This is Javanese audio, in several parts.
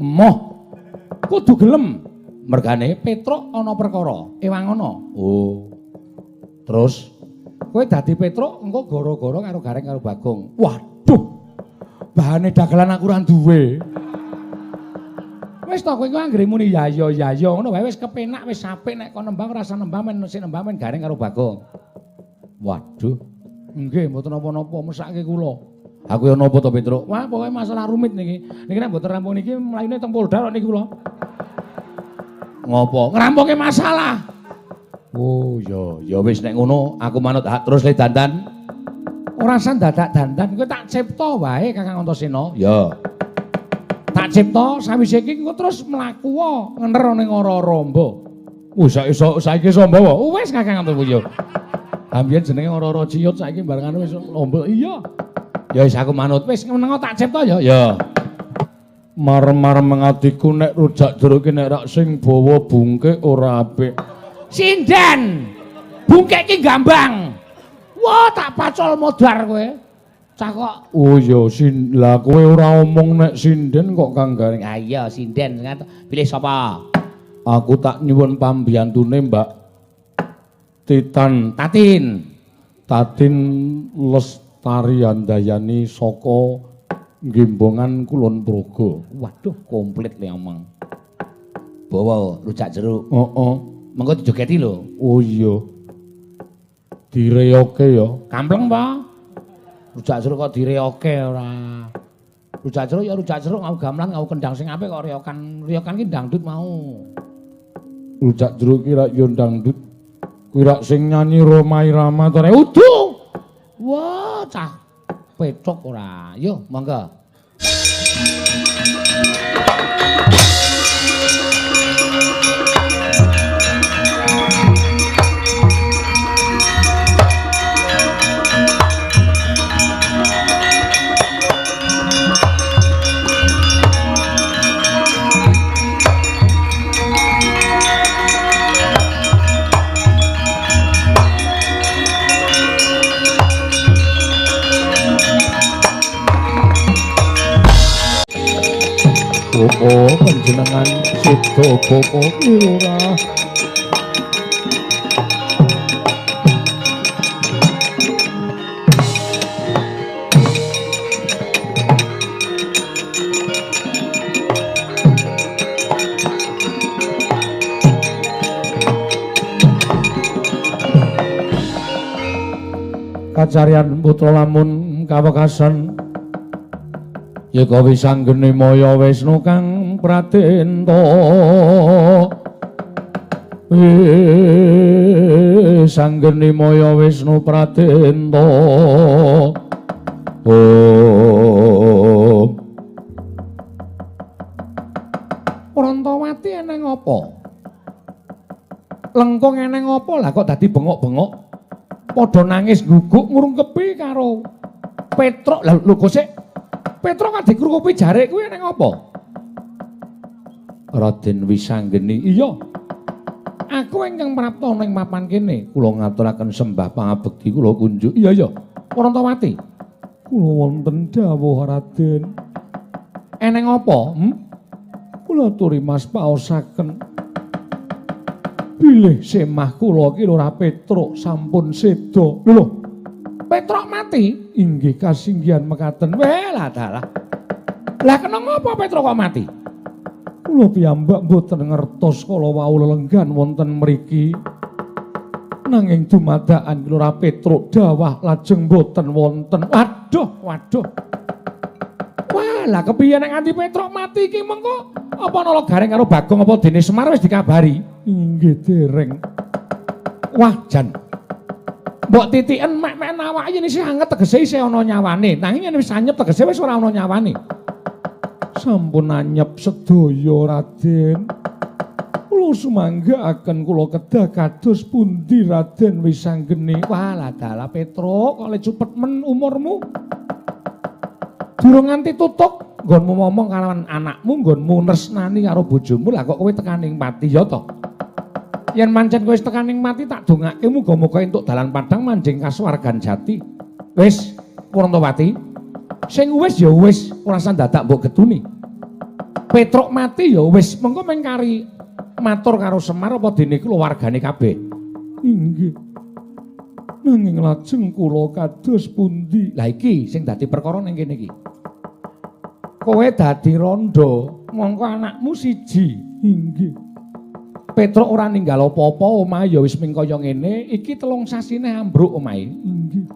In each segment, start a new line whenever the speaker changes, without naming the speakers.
Emoh. Kudu gelem. Mergane Petruk ana perkara, ewang ana. Oh. Terus kowe dadi Petruk engko gara-gara karo Gareng karo Bagong. Waduh. Bahane dagelan aku ora duwe. Wis to kowe iku anggere muni ya ya ya ya ngono wae wis kepenak wis apik nek kon nembang ora usah nembang men sing nembang men Gareng karo Bagong. Waduh. Nggih mboten napa-napa mesake kula. Aku ya napa to Petruk? Wah, pokoke masalah rumit niki. Niki nek mboten rampung niki mlayune teng Polda kok niki kula. Ngopo? Ngrampunge masalah. Oh ya, ya wis nek ngono aku manut hak terus le dandan. Ora usah dadak dandan, kowe tak cipta wae Kakang Antasena. Ya. Tak cipta sawise iki engko terus mlaku ngener ning ora-ora amba. Wis iso saiki iso mbawa. Wis Kakang Antasena. Ambiyen jenenge ora-ora ciut saiki barengane wis lomba. Iya. Ya wis aku manut. Wis menengo tak cipta ya. Ya.
Marem-marem atiku nek rujak jeruk ki nek rak sing bawa bungkek ora apik.
Sinden. Bungkek ki gambang. Wah, tak pacol modar kowe. Cah kok.
Oh iya, sin lah kowe ora omong nek sinden kok Kang Gareng.
Ah iya, sinden. Pilih sapa?
Aku tak nyuwun pambiyantune Mbak Titan
Tatin.
Tatin Lestari Handayani saka Gembongan Kulon Progo.
Waduh, komplit le omong. Bawa rujak jeruk.
Heeh.
Mengko dijogeti lho.
Oh iya. Direyoke ya.
Kampleng pa? Rujak jeruk kok direyoke ora. Rujak jeruk ya rujak jeruk ngau gamelan ngau kendang sing apik kok reyokan. Reyokan ki dangdut mau.
Rujak jeruk ki rak yo dangdut. Kuwi rak sing nyanyi Rhoma Irama to rek.
Udu. Wah, cah pecok ora. Yo, monggo.
Bapak panjenengan seda Bapak Lurah. Kacarian putra lamun kawekasan yeka wisanggeni maya Wisnu kang pratenta wisanggeni maya Wisnu pratenta. Om
Prantawati eneng apa? Lengkung eneng apa lah kok dadi bengok-bengok? Padha nangis guguk ngrungkepi karo Petruk. Lah lho kok sik Petruk kan dikrungkupi jarik kuwi eneng apa? Raden Wisanggeni. Iya. Aku ingkang prapta ning papan kene, kula ngaturaken sembah pangabekti kula kunjuk. Iya iya. Prantawati.
Kula wonten dawuh Raden.
Eneng apa?
Kula aturi Mas paosaken bilih semah kula ki Lurah Petruk sampun seda.
Lho. Petruk mati?
Inggih kasinggihan mekaten.
Weh lah dalah. Lah kena ngapa Petruk kok mati?
Kula piyambak mboten ngertos kala wau lelenggan wonten mriki. Nanging dumadakan Lurah Petruk dawah lajeng mboten wonten.
Waduh, waduh. Wah, lah kepiye nek nganti Petruk mati iki mengko apa nala Gareng karo Bagong apa dene Semar wis dikabari?
Inggih dereng.
Wah, jan. Mbok titiken mek-mek awake yen isih anget tegese isih ana nyawane. Nanging yen wis anyep tegese wis ora ana nyawane.
Sampun anyep sedaya Raden. Kula sumanggaaken kula kedah kados pundi Raden Wisanggeni.
Wah, lah dalah Petruk kok le cupet men umurmu. Durung nganti tutuk nggonmu ngomong karo anakmu, nggonmu nresnani karo bojomu, lah kok kowe tekaning pati ya to? Yen mancen kowe wis tekaning mati tak dongake muga-muga entuk dalan padhang manjing kasuwargan jati. Wis, Prantawati. Sing wis ya wis, ora usah dadak mbok getuni. Petruk mati ya wis, mengko meng kari matur karo Semar apa dene keluargane kabeh.
Inggih. Nanging lajeng kula kados pundi?
Lah iki sing dadi perkara ning kene iki. Kowe dadi rondo, mongko anakmu siji.
Inggih.
Petruk ora ninggal apa-apa, omahe ya wis ming kaya ngene, iki 3 sasine ambruk omahe.
Inggih.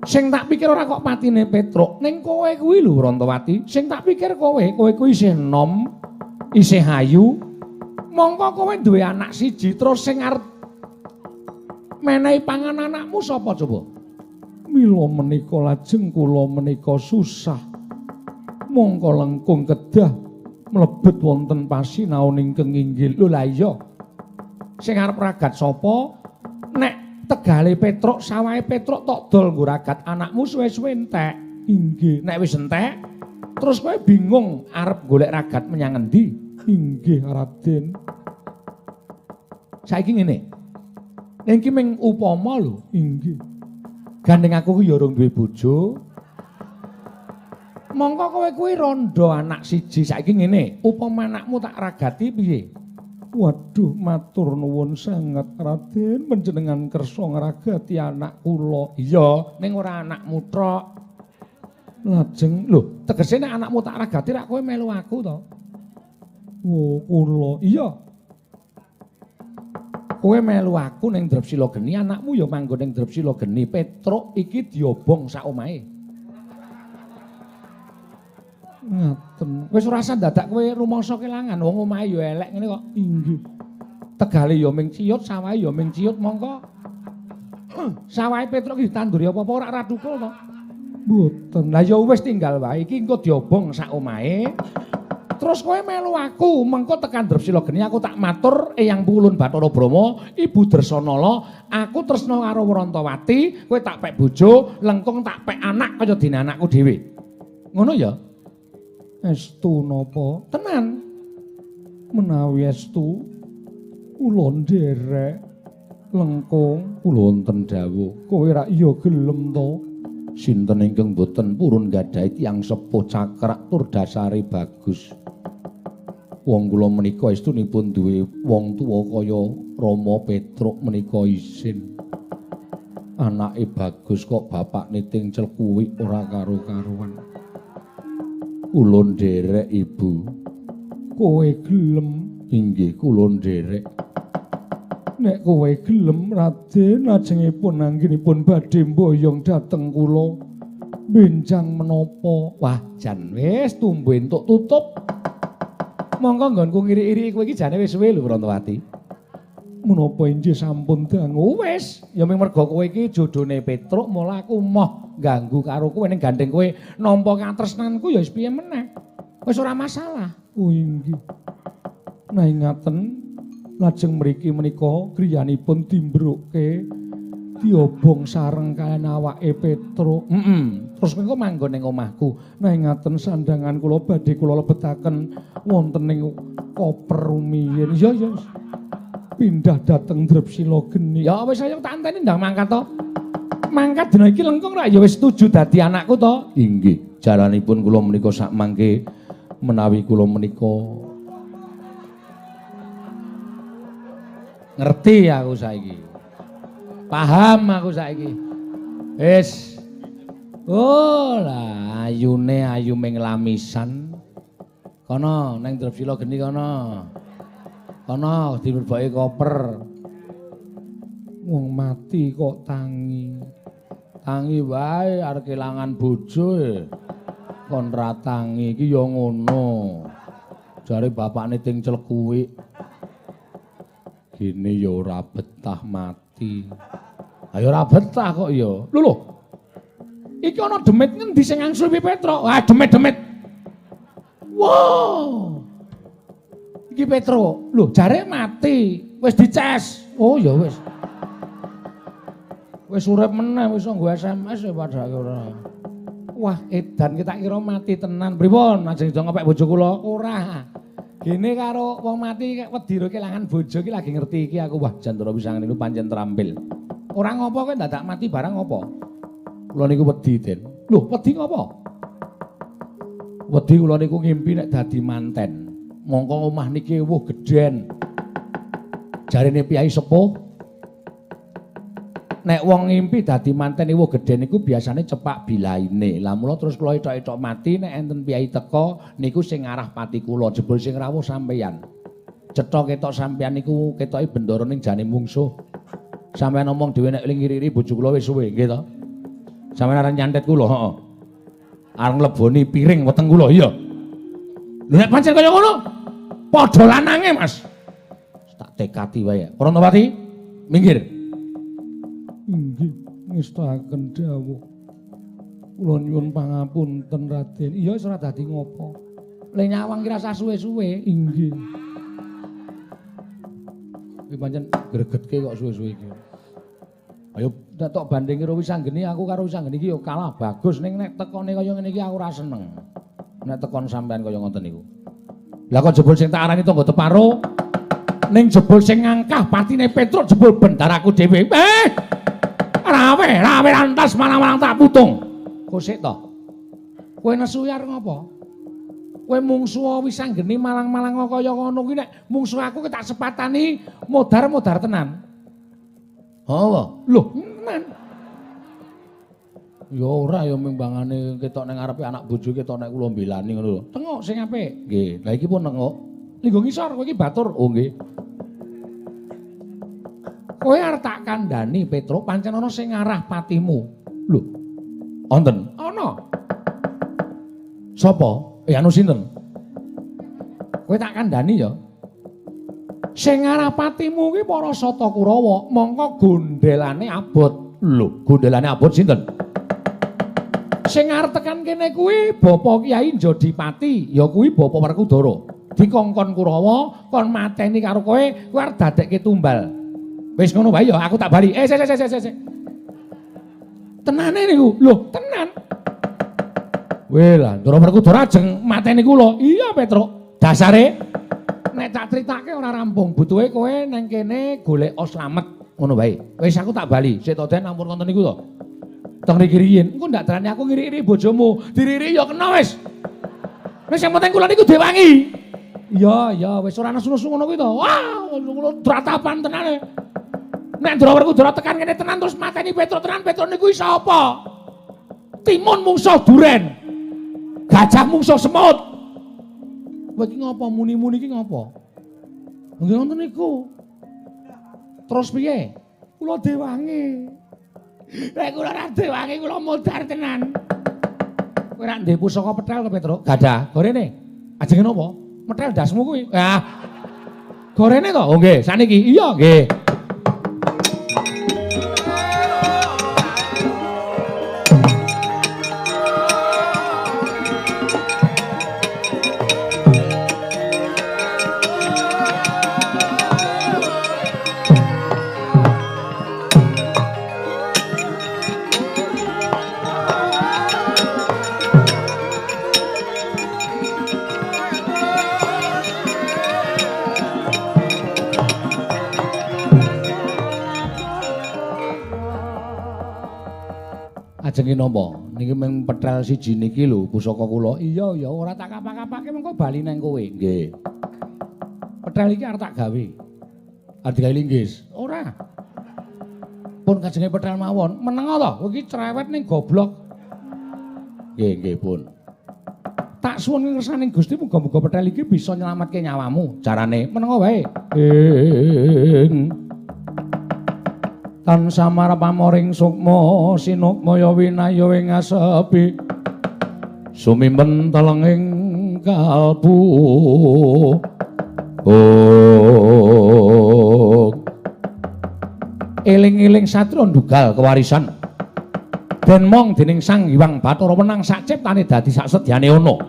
Sing tak pikir ora kok patine Petruk, ning kowe kuwi lho Rantawati. Sing tak pikir kowe, kowe kuwi isih enom, isih ayu. Mongko kowe duwe anak siji, terus sing arep menehi pangan anakmu sapa coba?
Mila menika lajeng kula menika susah. Mongko lengkung kedah mlebet wonten pasinaon ingkang inggil.
Lho lah iya. Sing arep ragat sapa? Nek tegale Petruk, sawahe Petruk tok dol nggo ragat anakmu suwe-suwe entek.
Inggih.
Nek wis entek, terus kowe bingung arep golek ragat menyang endi?
Inggih, Raden.
Saiki ngene. Ning iki ming upama lho.
Inggih.
Gandeng aku ku ya urung duwe bojo. Mongko kowe kuwi rondo anak siji. Saiki ngene, upama anakmu tak ragati piye?
Waduh, matur nuwun sanget Raden, panjenengan kersa ngragati anak kula.
Iya, ning ora anakmu tok.
Lajeng
lho, tegese nek anakmu tak ragati rak kowe melu aku to?
Oh, kula.
Iya. Kowe melu aku ning Drepsila Geni, anakmu ya manggon ning Drepsila Geni. Petruk iki diobong sak omahe.
Ngaten.
Wis ora usah dadak kowe rumangsa kelangan, wong omahe ya elek ngene kok.
Inggih.
Tegale ya ming ciyut, sawahe ya ming ciyut, mongko. Sawahe Petruk iki ditanduri apa-apa ora ra thukul to.
Mboten.
Lah ya wis tinggal wae iki engko diobong sak omahe. Terus kowe melu aku, mengko tekan Drepsila Geni aku tak matur Eyang Pulun Bathara Brahma, Ibu Dresanala, aku tresna karo Rantawati, kowe tak pek bojo, lengkung tak pek anak kaya dene anakku dhewe. Ngono ya?
Estu napa?
Tenan.
Menawi estu kula nderek lengkung
kula wonten dawuh.
Kowe rak ya gelem to?
Sinten ingkang boten purun gadhahi tiyang sepuh cakrak tur dasare bagus. Wong kula menika estunipun duwe wong tuwa kaya Rama Petruk menika isin. Anake bagus kok bapakne ting celkuwik ora karo-karuan. Kula nderek Ibu.
Kowe gelem?
Inggih, kula nderek.
Nek kowe gelem Raden, lajengipun anggenipun badhe mboyong dhateng kula benjang menapa?
Wah, jan wis tumbu entuk tutup. Mongko nggonku ngiri-iri kowe iki jane wis suwe lho Rantawati.
Menapa inggih sampun dangu?
Wis, ya mung merga kowe iki jodhone Petruk, mula aku moh ganggu karo kowe ning gandeng kowe nampa katresnanku ya wis piye meneh. Wis ora masalah.
Oh inggih. Nah ngaten lajeng mriki menika griyanipun dimbrukke diobong sareng kaliyan awake Petruk.
Terus mengko manggon ning omahku.
Nah ngaten sandangan kula badhe kula lebetaken wonten ning koper rumiyin.
Iya ya.
Pindah dhateng Drepsila Geni.
Ya wis ayo tak anteni ndang mangkat to. Mangkat dina iki lengkung rak ya wis setuju dadi anakku to. Inggih, jalanipun kula menika sak mangke menawi kula menika ngerti aku saiki. Paham aku saiki. Wis. Oh lah ayune ayu ming lamisan. Kono nang Drepsila Geni kono. Kono dilebokke koper.
Wong mati kok tangi.
Tangi wae arep kelangan bojo e. Kon ra tangi iki ya ngono. Jare bapakne ting celkuwik. Gini ya ora betah mati. Ayo ora betah kok ya. Lho lho. Iki ana demit ngendi sing ngangsul Petruk? Wah, demit-demit. Wow. Iki Petruk. Lho, jare mati. Wis dices. Oh ya wis. Wis urip meneh wis nggo SMS ya padake ora. Wah, edan ki tak kira mati tenan. Pripun? Ajeng do ngepek bojo kula? Ora. Gene karo wong mati wedi ro kelangan bojo ki lagi ngerti iki aku. Wah, jantara bisa ngene pancen terampil. Ora ngopo kowe dadak mati barang ngopo? Kula niku wedi, Den. Lho, wedi ngopo? Wedi kula niku ngimpi nek dadi manten. Mongko omah niki ewuh gedhen. Jarene piyai sepuh, nek wong ngimpi dadi manten ewuh gedhen niku biasane cepak bilaine. Lah mula terus kula ethok-ethok mati nek enten piyai teka niku sing ngarah pati kula, jebul sing rawuh sampeyan. Cetha ketok sampeyan niku ketoke bendara ning jane mungsuh. Sampeyan omong dhewe nek ngiri-iri bojo kula wis suwe, nggih to? Sampeyan arep nyantet kula, heeh. Arep ngleboni piring weteng kula, iya. Lho nek pancen kaya ngono, padha lanange, Mas. Tak tekati wae. Prantapati, minggir.
Inggih, ngestakaken dawuh. Kula nyuwun pangapunten, Raden.
Iya wis ora dadi ngopo. Le nyawang ki rasa suwe-suwe.
Inggih.
Iki pancen gregetke kok suwe-suwe iki. Ayo nek tok bandingi karo Wisanggeni, aku karo Wisanggeni iki ya kalah bagus ning nek tekone kaya ngene iki aku ora seneng. Nek tekon sampean kaya ngoten niku. Lah kok jebul sing tak arani tangga teparo ning jebul sing ngangkah patine Petruk jebul bendaraku dhewe. Rawe, rawe rantas malang-malang tak putung. Kosik to. Kowe nesu arep ngopo? Kowe mungsuh Wisanggeni malang-malang kaya ngono kuwi nek mungsuh aku tak sepatani modar-modar tenan. Hawa. Lho, tenan. Ya ora ya mimbangane ketok ning ngarepe anak bojo ketok nek kula mbelani ngono lho. Tengok sing apik. Nggih. Lah iki pun tengok. Linggo ngisor kowe iki batur. Oh nggih. Kowe arep tak kandhani Petruk pancen ana sing ngarah patimu. Lho. Wonten? Ana. Sapa? Anu sinten? Kowe tak kandhani ya. Sing ngarah patimu kuwi para Sata Kurawa, mongko gondelane abot. Lho, gondelane abot sinten? Sing arep tekan kene kuwi Bapak Kyai Jodipati, ya kuwi Bapak Werkudara. Dikongkon Kurawa kon mateni karo kowe, kowe arep dadekke tumbal. Wis ngono wae ya, aku tak bali. Sik sik sik sik. Tenane niku. Lho, tenan. Weh lah, Ndara Werkudara ajeng mateni kula. Iya, Petruk. Dasare nek tak critake ora rampung, butuhe kowe nang kene golek slamet ngono wae. Wis aku tak bali. Sik to Den ampun ngoten niku to. Teng mriki riyin, engko ndak darani aku ngiri-iri bojomu. Diriri ya kena wis. Wis sing penting kula niku diwangi. Iya, iya wis ora nesu-nesu ngono kuwi to. Wah, kula dratapan tenane. Nek Ndara Werkudara tekan kene tenan terus mateni Petruk tenan, Petruk niku iso apa? Timun mungsuh duren. Gajah mungsuh semut. Kowe iki ngopo muni-muni iki ngopo? Nggih ngoten niku. Terus piye?
Kula dewangi.
Nek kula ora dewangi kula modar tenan. Kowe ora ndek pusaka petel to, Petruk? Gadah. Gorene. Ajenge napa? Metel dasmu kuwi. Ah. Gorene to? Oh nggih, saniki. Iya nggih. Ajenge napa? Niki mung petel siji niki lho pusaka kula. Iya ya ora tak kapak-kapake mengko bali nang kowe. Nggih. Petel iki arep tak gawe. Arep digawe linggis. Ora. Pun kajenge petel mawon. Menengo to, kowe iki cerewet ning goblok. Nggih, nggih pun. Tak suwun ngersane Gusti muga-muga petel iki bisa nyelametke nyawamu. Carane menengo wae. Ing
tan samar pamoring sukma sinukmaya winaya ing asepi sumimpen telenging kalbu. Oh.
Eling-eling satria ndugal kewarisan den mong dening Sang Hyang Bathara wenang sak ciptane dadi sak sedyane ana.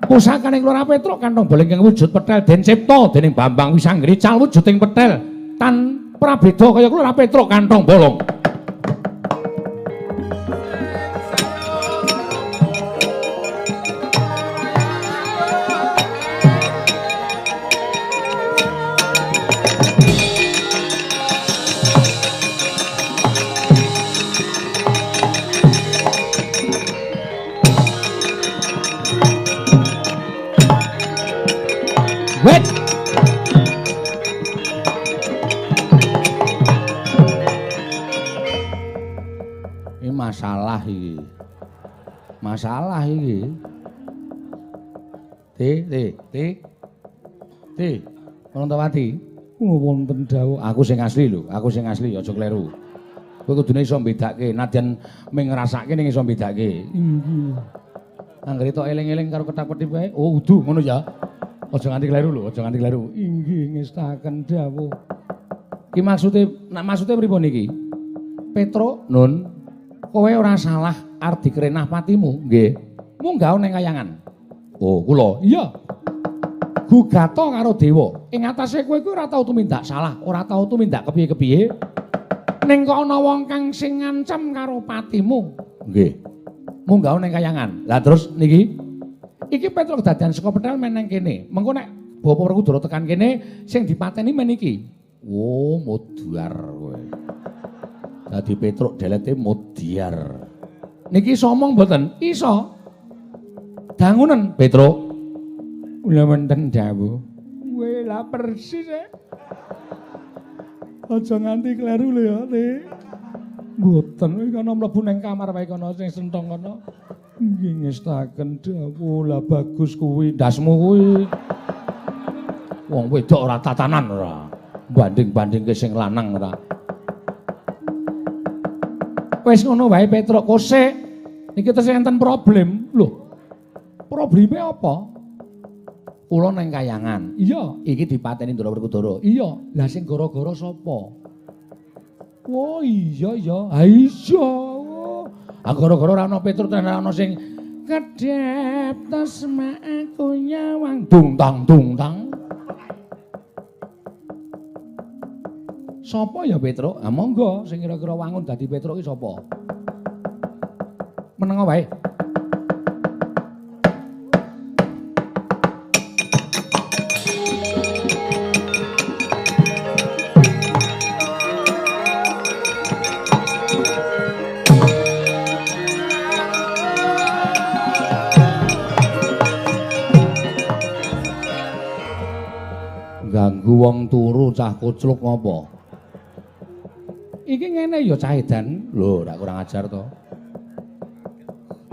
Pusakane Lurah Petruk kantong boleng kang wujud petel den cipta dening Bambang Wisanggeni cal wujuding petel tan prabeda kaya Lurah Petruk kantong bolong. Wit. Ini masalah iki. Masalah iki. Ti, ti, ti. Ti, Anantawati. Wonten dawuh. Aku sing asli lho, aku sing asli aja kleru. Kowe kudune iso mbedake, nadyan mung ngrasake ning iso mbedake. Inggih. Anggere tok eling-eling karo kethap-kethip kae, oh udu ngono ya. Aja nganti kleru lho, aja nganti kleru. Inggih ngestaken dawuh. Ki maksude, nak maksude pripun iki? Petruk, Nun, kowe ora salah arep dikrenah patimu, nggih. Munggah ning kayangan. Oh, kula. Iya. Gugata karo dewa. Ing atase kowe kuwi ora tau tumindak salah, ora tau tumindak kepiye-kepiye. Ning kok ana wong kang sing ngancam karo patimu. Nggih. Munggah ning kayangan. Lah terus niki iki Petruk dadian saka petel men nang kene. Mengko nek Bapak Werkudara tekan kene sing dipateni men iki. Oh, modar kowe. Dadi Petruk delete modiar. Niki iso omong mboten? Iso. Dangunen Petruk. Kula wonten dawuh. Kowe lah persis e. Aja nganti kleru lho ya, Ti. Mboten, iki ana mlebu nang kamar wae kono sing sentong kono. Nggih ngestaken dawuh, lah bagus kuwi ndasmu kuwi. Wong wedok ora tatanan ora. Banding-bandingke sing lanang ora. Wis ngono wae Petruk kosek. Niki tesih enten problem. Lho. Probleme apa? Kula nang kayangan. Iya, iki dipateni Ndara Werkudara. Iya, lah sing gara-gara sapa? Oh iya ya. Ha iya. Ah gara-gara ora ana Petruk ora ana sing kedhep tesma aku nyawang dung tang dung tang. Sapa ya Petruk? Ah monggo sing kira-kira wangun dadi Petruk iki sapa? Menengo wae. Ganggu wong turu cah kucluk ngopo? Iki ngene ya cah edan. Lho, ora kurang ajar to.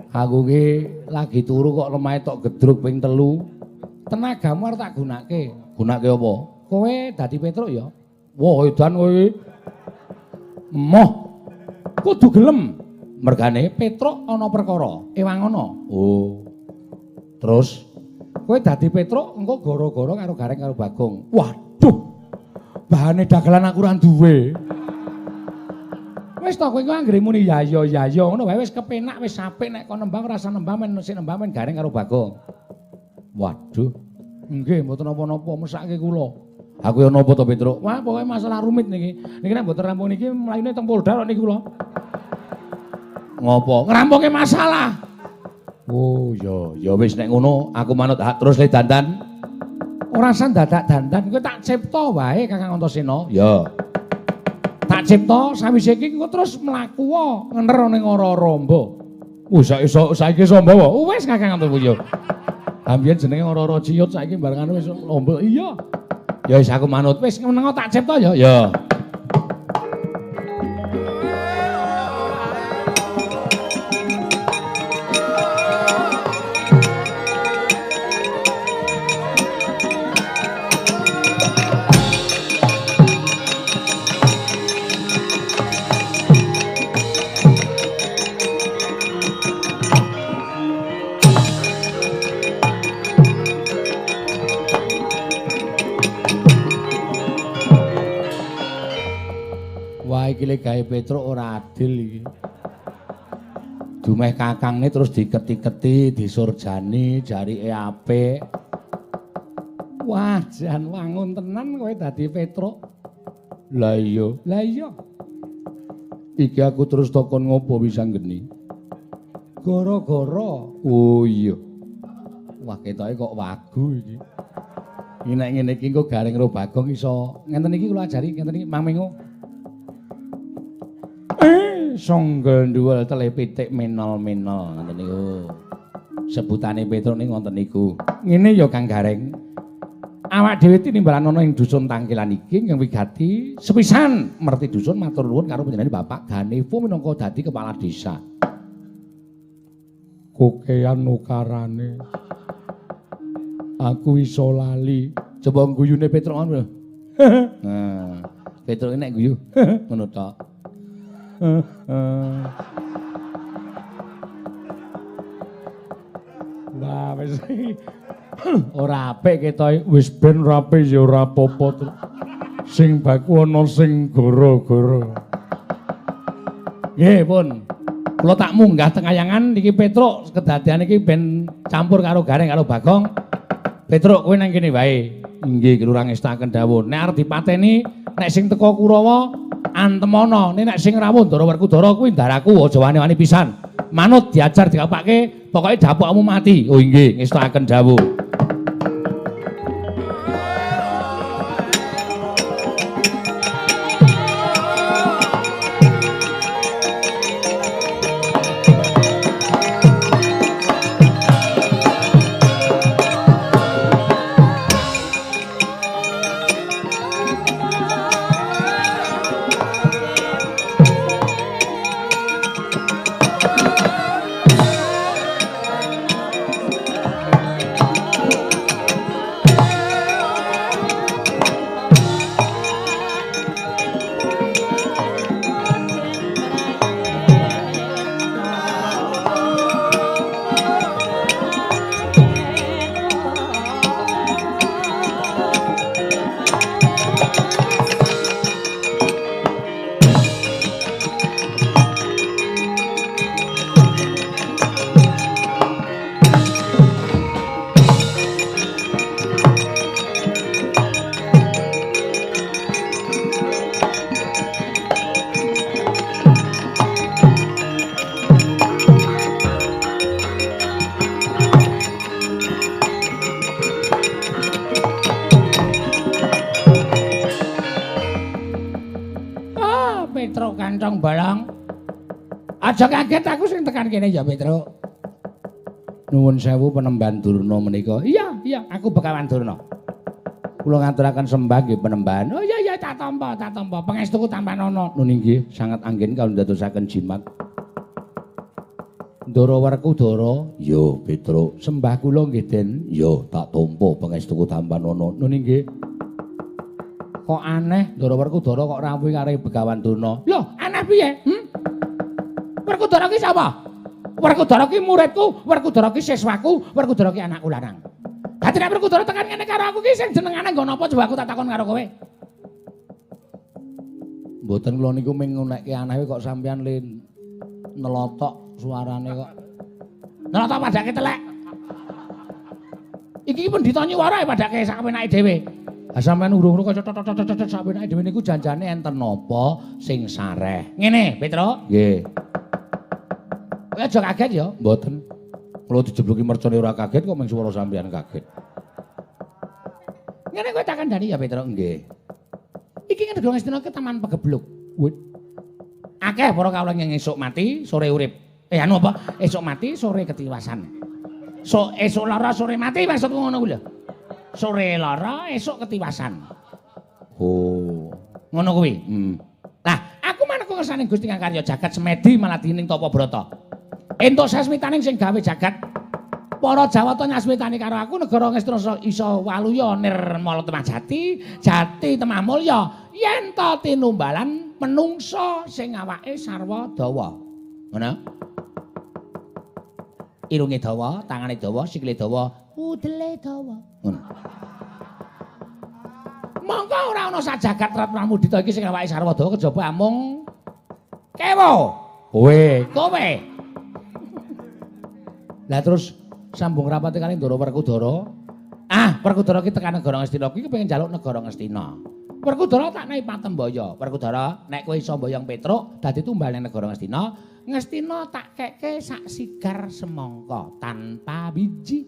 Aku ki lagi turu kok lemahe tok gedruk ping 3. Tenagamu arep tak gunake. Gunake apa? Kowe dadi Petruk ya. Wah, edan kowe iki. Emoh. Kudu gelem. Mergane Petruk ana perkara. Ewang ana. Oh. Terus kowe dadi Petruk engko gara-gara karo Gareng karo Bagong. Waduh. Bahane dagelan aku ora duwe. Wis to kowe iku anggere muni ya ya ya ya ngono wae wis kepenak wis apik nek kon nembang ora usah nembang men sing nembang men Gareng karo Bagong. Waduh. Nggih mboten napa-napa mesake kula. Aku ya napa to Petruk? Wah, pokoke masalah rumit niki. Niki nek mboten rampung niki mlayune teng Polda kok niki kula. Ngopo? Ngrampunge masalah. Oh ya, ya wis nek ngono aku manut hak terus le dandan. Ora usah dadak dandan, kowe tak cipta wae Kakang Antasena. Ya. Tak cipta sawise iki engko terus mlaku ngener ning ora-ora mba. Wis iso saiki iso mbawa. Wis Kakang Antasena. Ha mbiyen jenenge ora-ora ciut saiki barengane wis lomba. Iya. Ya wis aku manut. Wis menengo tak cipta ya. Ya. Iki gawe Petruk ora adil iki. Dumeh kakangne terus diketi-keti, disurjani, jarike apik. Wah, jan wangun tenan kowe dadi Petruk. Lah iya, lah iya. Iki aku terus takon ngopo wisanggeni? Gara-gara. Oh iya. Wah, ketoke kok wagu iki. Iki nek ngene iki engko Gareng karo Bagong iso ngenten iki kula ajari ngenten iki Mang Mengo. Songgel dhuwel tele pitik menol-menol ngoten niku. Sebutane Petruk niku ngoten niku. Ngene ya Kang Gareng. Awak dhewe tinimbalan ana ing dusun Tangkilan iki ingkang wigati sepisan merti dusun matur nuwun karo panjenengane Bapak Ganevo minangka dadi kepala desa.
Kokean ukarane. Aku iso lali.
Coba guyune Petruk ngono lho. Nah, Petruk nek guyu ngono tok.
Wah, wis ora apik ketoke, wis ben ora apik ya ora apa-apa. Sing baku ana sing goro-goro.
Nggih, pun. Kula tak munggah teng kayangan niki Petruk kedadean iki ben campur karo Gareng karo Bagong. Petruk kowe nang kene wae. Inggih, Ki Lurah ngestaken dawuh. Nek arep dipateni, nek sing teko Kurawa antemana, nek sing rawuh Ndara Werkudara kuwi ndaraku aja wani-wani pisan. Manut diajar dikapake, pokoke dapukmu mati. Oh inggih, ngestaken dawuh. Aja kaget aku sing tekan kene ya Petruk. Nuwun sewu penemban Durna menika. Iya, iya, aku Begawan Durna. Kula ngaturaken sembah nggih penemban. Oh iya iya, tak tampa, tak tampa. Pangestuku tampanana. Nun inggih, sangat anggen kawula ndadosaken jimat. Ndara Werkudara, yo Petruk, sembah kula nggih Den. Yo tak tampa pangestuku tampanana. Nun inggih. Kok aneh Ndara Werkudara kok rawuh karo Begawan Durna. Lho, aneh piye? Werkudara ki sapa? Werkudara ki muridku, Werkudara ki siswaku, Werkudara ki anakku lanang. Dadi nek Werkudara tekan kene karo aku ki sing jenengane nggon apa coba aku tak takon karo kowe. Mboten kula niku mung ngunekke aneh kok sampean le nelotok suarane kok. Nelotok padake telek. Iki pendhita nyuwara padake sak penake dhewe. Ha sampean urung-urung kok cocok sak penake dhewe niku janjane enten napa sing sareh. Ngene, Petruk. Nggih. Kowe aja kaget ya? Mboten. Kula dijebluki mercone ora kaget kok mung swara sampean kaget. Ngene kowe tak kandhani ya Petruk? Nggih. Iki Negara Ngastina ke Taman Pegebluk. Wit. Akeh para kawula yang esuk mati, sore urip. Anu apa? Esuk mati, sore ketiwasan. So esuk lara sore mati maksudku ngono kuwi lho. Sore lara, esuk ketiwasan. Oh. Ngono kuwi. Nah, aku maneka ngersane Gusti kang karya jagat semedi maladining tapa brata. Entuk sasmitaning sing gawe jagat. Para Jawata nyasmitani karo aku negara Ngastina isa waluya nirmala temah jati, jati temah mulya yen ta tinumbalan menungsa sing awake sarwa dawa. Ngono? Irunge dawa, tangane dawa, sikile dawa, udele dawa. Ngono. Mongko ora ana sajagat Rat Pramudita iki sing awake sarwa dawa kejaba amung kewo. Kowe, kowe. Lah terus sambung rapate kali Ndara Werkudara. Ah, Werkudara ki tekan negara Ngastina ki kepengin njaluk negara Ngastina. Werkudara tak nehi patembaya. Werkudara, nek kowe iso mboyong Petruk dadi tumbal ning negara Ngastina, Ngastina tak keke sak sigar semangka tanpa biji.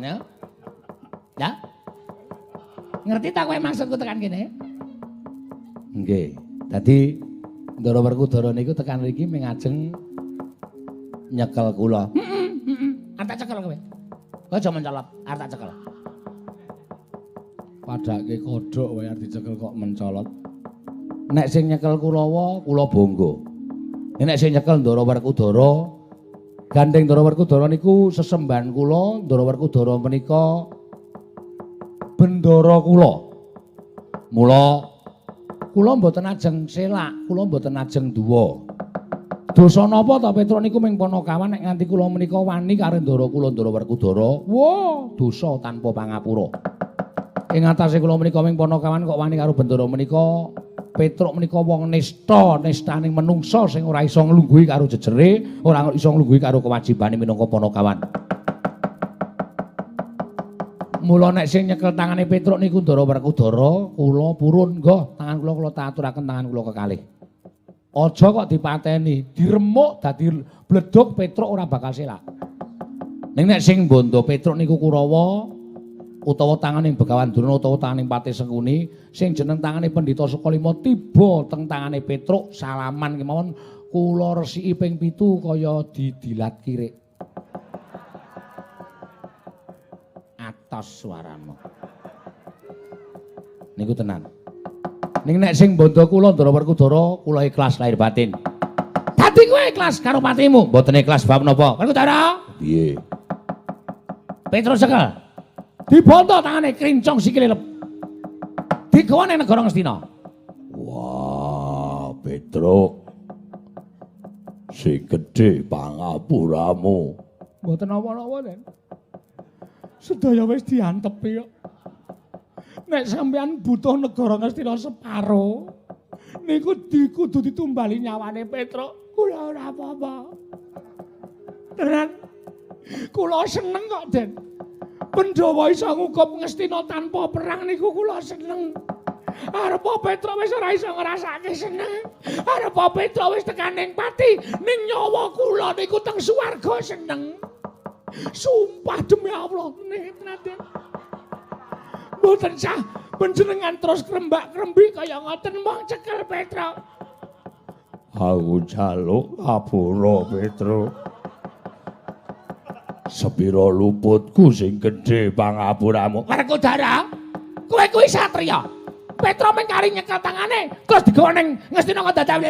Ya. Ya. Ngerti tak kowe maksudku tekan kene? Nggih. Dadi Ndara Werkudara niku tekan mriki ming ajeng nyekel kula. Heeh, heeh. Arep tak cekel kowe. Kowe aja mencolot, arep tak cekel. Padake kodhok wae arep dicekel kok mencolot. Nek sing nyekel Kurawa, kula bangga. Nek sing nyekel Ndara Werkudara, gandeng Ndara Werkudara niku sesembahan kula, Ndara Werkudara menika bendara kula. Mula kula mboten ajeng selak, kula mboten ajeng duwa. Dosa napa ta Petruk niku ming panakawan nek nganti kula menika wani karo ndara kula Ndara Werkudara. Wah, dosa tanpa pangapura. Ing atase kula menika ming panakawan kok wani karo bendara menika. Petruk menika wong nista, nistaning menungsa sing ora iso nglungguhi karo jejere, ora iso nglungguhi karo kewajibane minangka panakawan. Mula nek sing nyekel tangane Petruk niku Ndara Werkudara, kula purun nggo tangan kula kula aturaken tangan kula kekalih. Aja kok dipateni, diremuk dadi bledhog Petruk ora bakal selak. Ning nek sing bondo Petruk niku Kurawa utawa tangane Begawan Durna utawa tangane Patih Sengkuni, sing jeneng tangane Pendhita Sukalima tiba teng tangane Petruk salaman kemawon kula resiki ping 7 kaya didilat kirik. Atos suaramu. Niku tenan. Ning nek sing bondo kula Ndara Werkudara, kula ikhlas lahir batin. Dadi kowe ikhlas karo patimu? Mboten ikhlas bab napa? Werkudara? Piye? Petruk cekel. Dibondo tangane krincong sikile lep. Digawa ning negara Ngastina.
Wah, Petruk. Sing gedhe pangapuramu.
Mboten napa-napa, Den. Sedaya wis diantepi kok. Nek sampeyan butuh negara Ngastina separo, niku kudu ditumbali nyawane Petruk. Kula ora apa-apa. Tenan. Kula seneng kok, Den. Pandhawa iso ngukup Ngastina tanpa perang niku kula seneng. Arep Petruk wis ora iso ngrasake seneng. Arep Petruk wis tekan ning pati, ning nyawa kula niku teng swarga seneng. Sumpah demi Allah nih tenan. Mboten sah panjenengan terus krembak-krembi kaya ngoten mong cekel Petruk.
Aku jaluk ngapura Petruk. Sepira luputku sing gedhe pangapuramu.
Werkudara, kowe kuwi satriya. Petruk mung kari nyekel tangane terus digawa ning Ngastina kok dadak.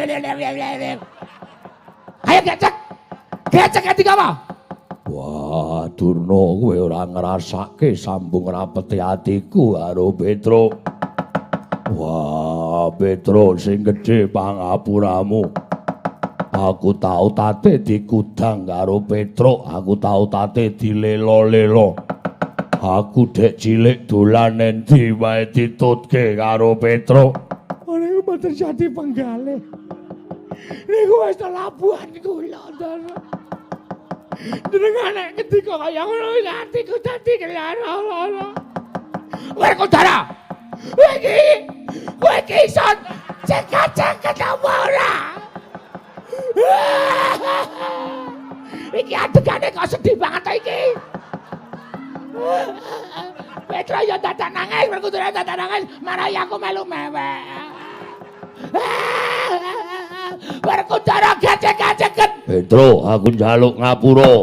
Ayo gecek. Gecek digawa.
Wah, Durna kowe ora ngrasake sambung rapete atiku karo Petruk. Wah, Petruk sing gedhe pangapuramu. Aku tau tate dikudang karo Petruk, aku tau tate dilelo-lelo. Aku dek cilik dolan endi wae ditutke karo Petruk.
Oh, niku mboten jadi penggalih. Niku wis labuhan kula, Ndara. Jenengan nek ngendika kaya ngono atiku dadi lara-lara. Werkudara. Kowe iki, kowe iki iso cekak-cekek apa ora? Iki adegane kok sedih banget ta iki. Petruk ya dadak nangis, Werkudara dadak nangis, marai aku melu mewek. Werkudara gecek-geceken.
Petruk, aku njaluk ngapura.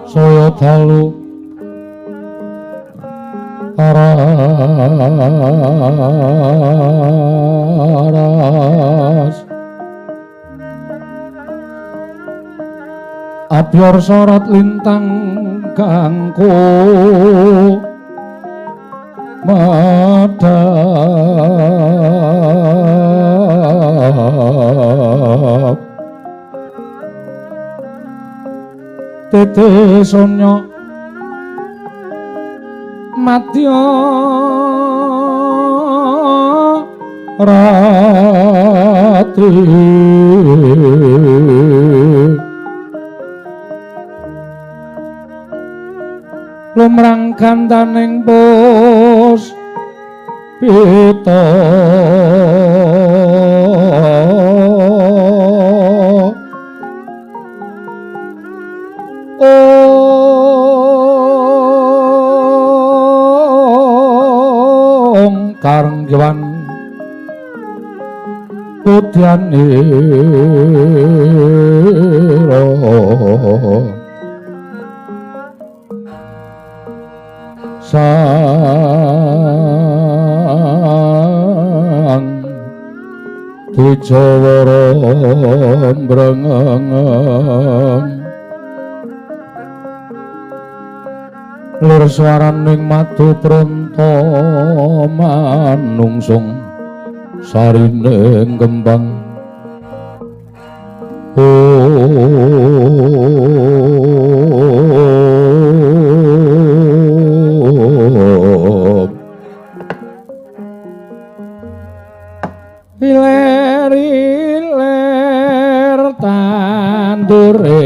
Saya dalu aras abyor sorot lintang kangku madhap tete sonya madya rati lumrang gandaning pus pita ong karengwan udyanira sang Dijawara mbrengeng lir swaraning madu pronta manungsung sarining kembang. Iler-iler tandure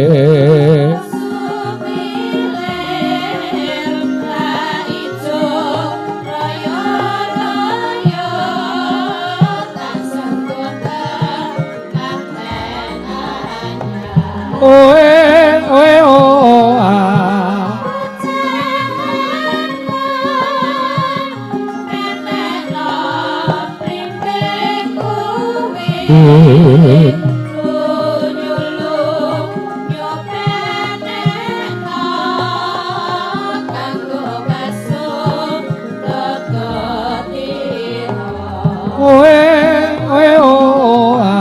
oe oe o a oe oe o a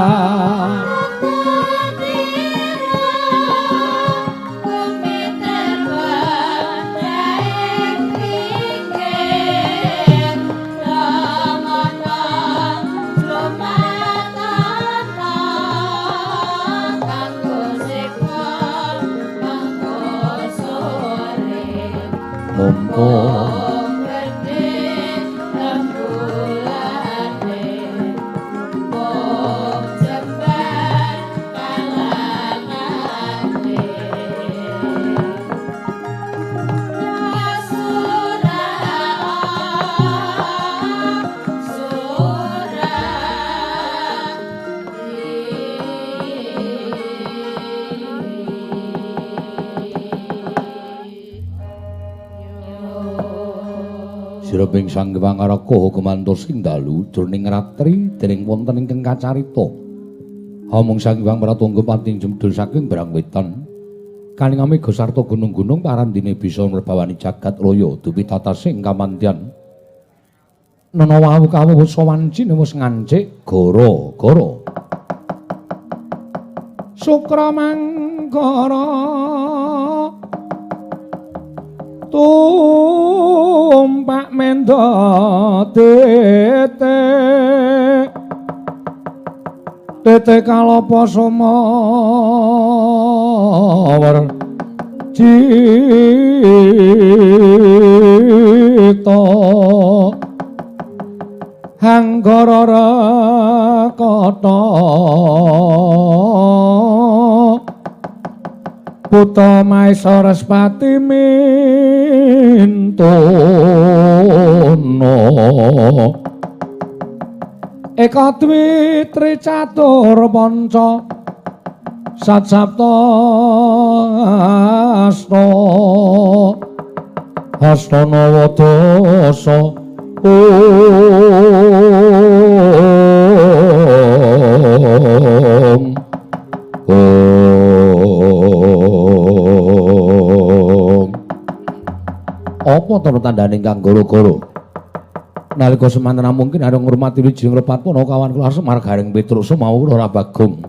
Sireping Sang Hyang Araka gumantos ing dalu jroning ratri dening wonten ingkang kacarita. Amung Sang Hyang Pratangga pating jemdul saking Brang Wetan. Kaning amega sarta gunung-gunung parandene bisa mlebawani jagat raya dupi tatasing kamandyan. Nana wau kawuh sawancine wis ngancik gara-gara. Sukra manggara tumpak menda tete tete kalapa sumawer cita hanggara rekata Putra Maesa Respati Mintono Eka Dwi Tri Catur Panca Sat Sapta Asta Asta Nawa Dasa Om. Om. Apa tanda-tandane kang gara-gara? Nalika semanten mungkin arep ngurmati wijing lepat punakawan kula Semar Gareng Petruk Semau ora Bagong.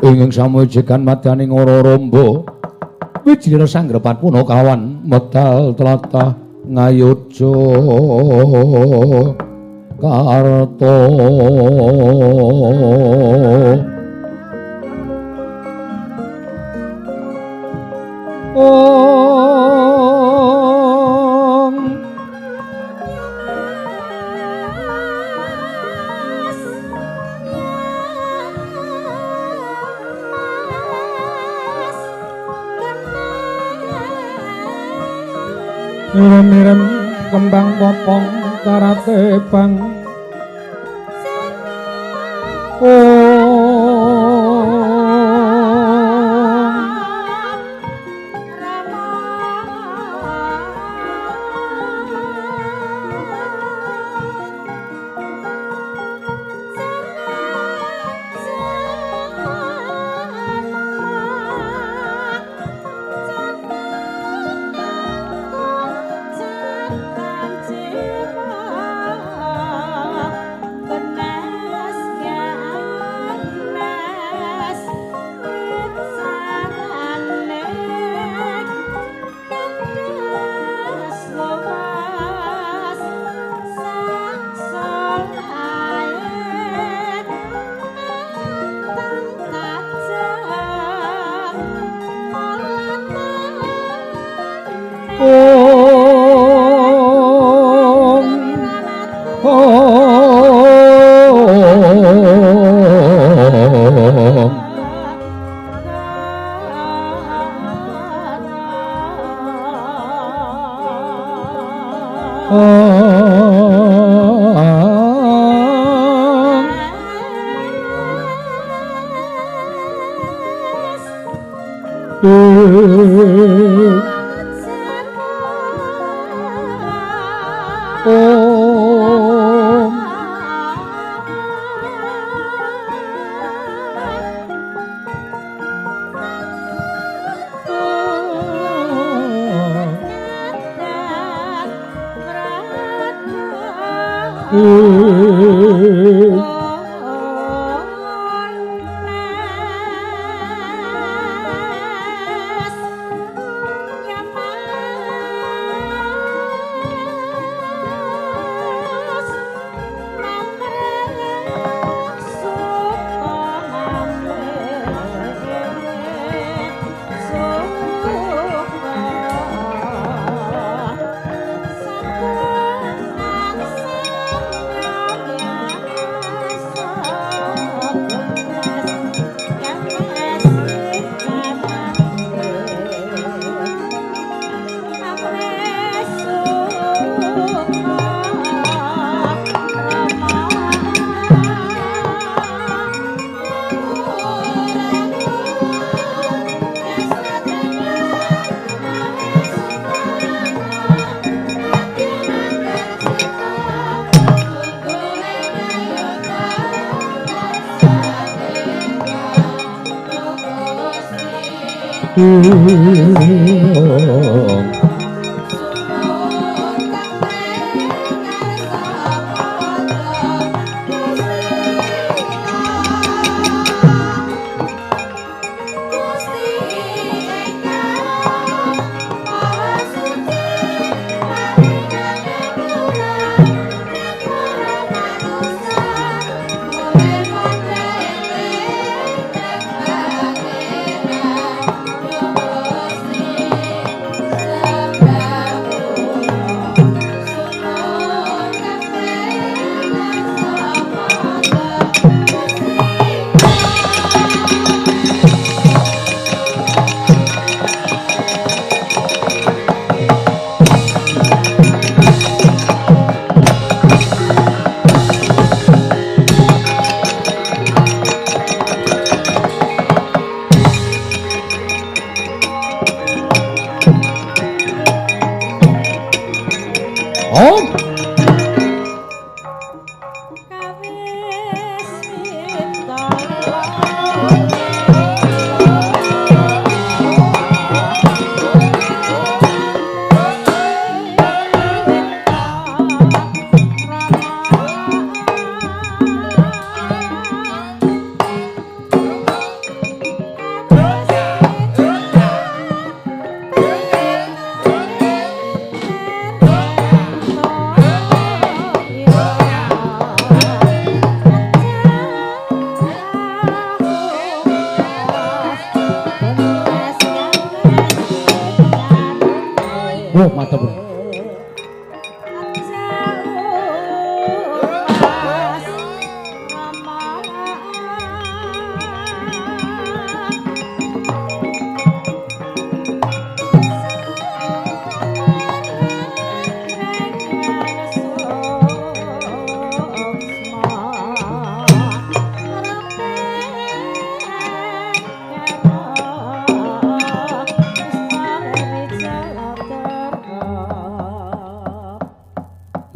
Inging samujikan madyaning ora rombo. Wijing sangrepat punakawan medal tlatah Ngayogya Karta. Om Mirem-mirem kembang popong karate bang. Oh, matur.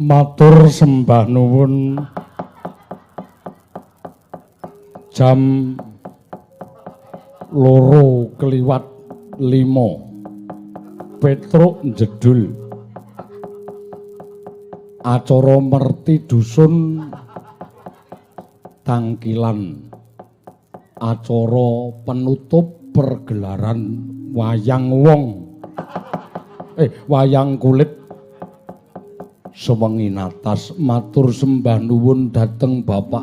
Matur sembah nuwun. Jam 2:05 Petruk njedul. Acara merti dusun Tangkilan. Acara penutup pergelaran wayang wong. Wayang kulit sewengi natas. Matur sembah nuwun dhateng Bapak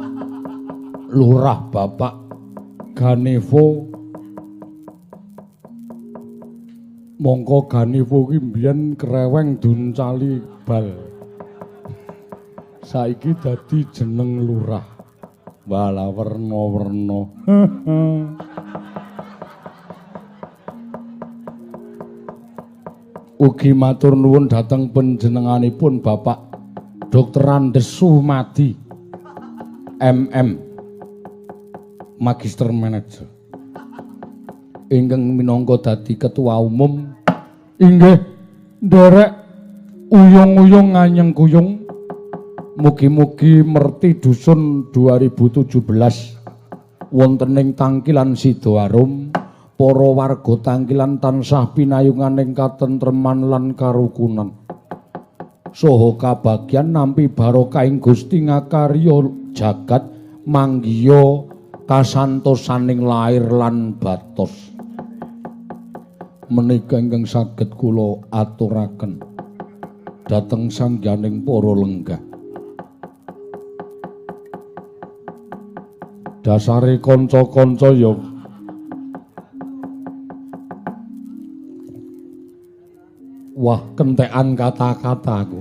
Lurah, Bapak Ganevo. Mongko Ganevo ki mbiyen kreweng duncali bal. Saiki dadi jeneng lurah. Walah werna-werna. Ugi matur nuwun dhateng panjenenganipun Bapak Dr. Andes Sumadi MM Magister Manager ingkang minangka dadi ketua umum inggih nderek uyung-uyung nganyeng kuyung. Mugi-mugi merti dusun 2017 wonten ing Tangkilan Sidoarum para warga Tangkilan tansah pinayungan ing katentreman lan karukunan saha kabagyan nampi barokah ing Gusti ngakarya jagat manggiya kasantosaning lair lan batos. Menika ingkang saged kula aturaken dhateng sangyaning para lenggah. Dasare kanca-kanca ya wah kentekan kata-kata aku.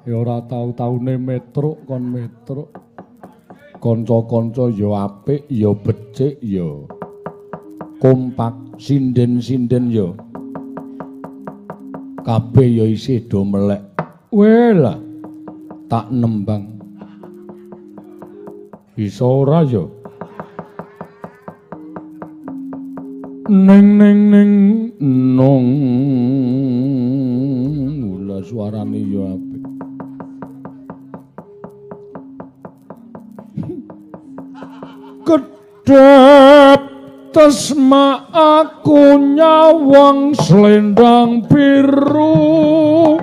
Ya ora tau-taune metruk kon metruk. Kanca-kanca ya apik, ya becik, ya kompak, sinden-sinden ya kabeh ya isih do melek. Weh lah tak nembang. Bisa ora ya? Ning ning ning nong. Mula suarane ya apik. Kedhep tesma aku nyawang selendang biru.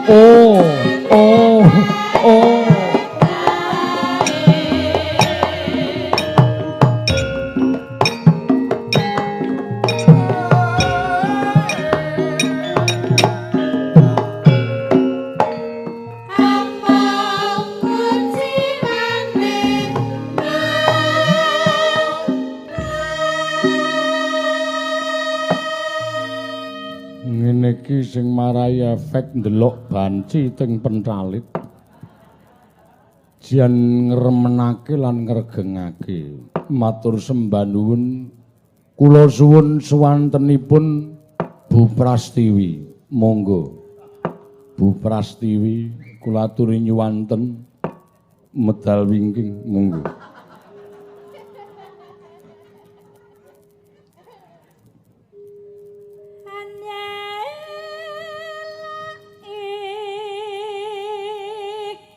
Oh, oh, oh. Ngene iki sing marai efek ndelok banci teng pentalit. Jan ngremenake lan ngregengake. Matur sembah nuwun. Kula suwun suwantenipun Bu Prastiwi. Monggo. Bu Prastiwi kula aturi nyuwanten medal wingking monggo.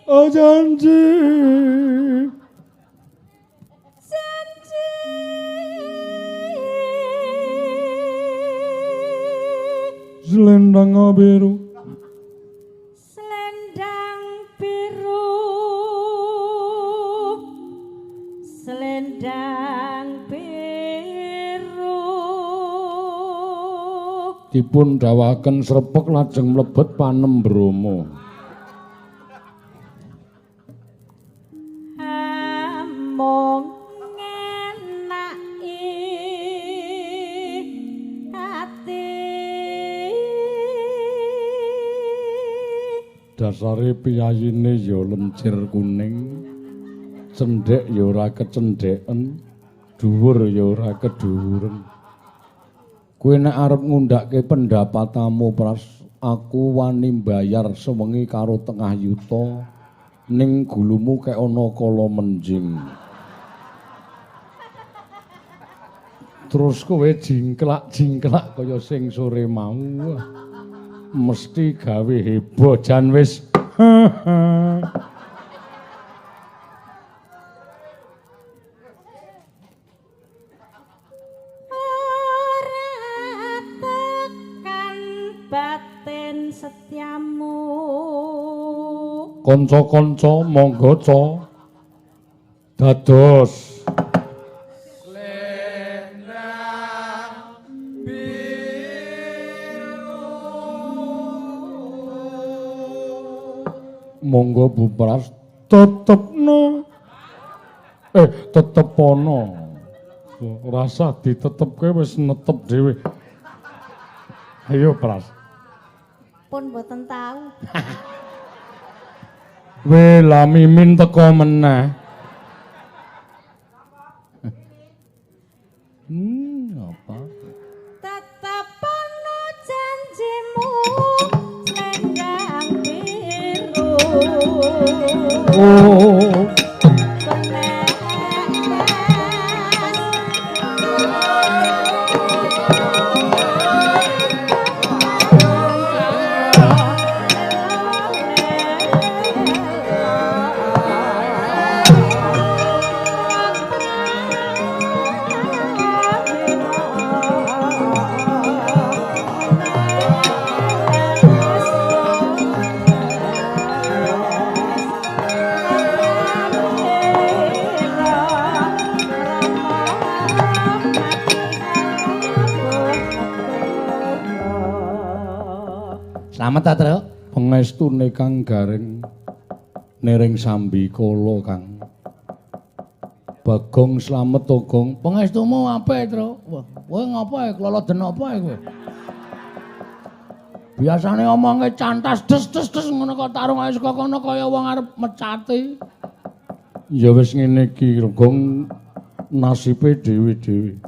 Oh janji, janji, selendang biru,
selendang biru.
Dipun dawaken srepek lajeng mlebet panem Bromo.
Amung ngenaki ati.
Dasare piyayine ya lencir kuning, cendhek ya ora kecendheken, dhuwur ya ora kedhuwuren. Kowe nek arep ngundhake pendapatamu Pras, aku wani mbayar sewengi karo tengah yuta ning gulumu kek ana kala menjing. Terus kowe jingklak-jingklak kaya sing sore mau. Mesti gawe heboh jan wis.
Setyamu.
Kanca-kanca monggo ca dados
slendang biru.
Monggo Bu Pras tetepno. Tetepono. Rasah ditetepke wis netep dhewe. Ayo Pras.
Pun mboten tahu.
We lah Mimin teko meneh. Apa?
Tetepono janjimu slendang biru.
Oh.
Slamet ta, Truk?
Pengestune Kang Gareng niring sambikala, Kang. Bagong slamet to, Gong.
Pengestumu apik, Truk. Wah, kowe ngopo ae kloloden apa ae kowe? Biasane omonge cantas des des des ngono kok tarung ae saka kono kaya wong arep mecati.
Ya wis ngene iki, Gong, nasibe dhewe-dhewe.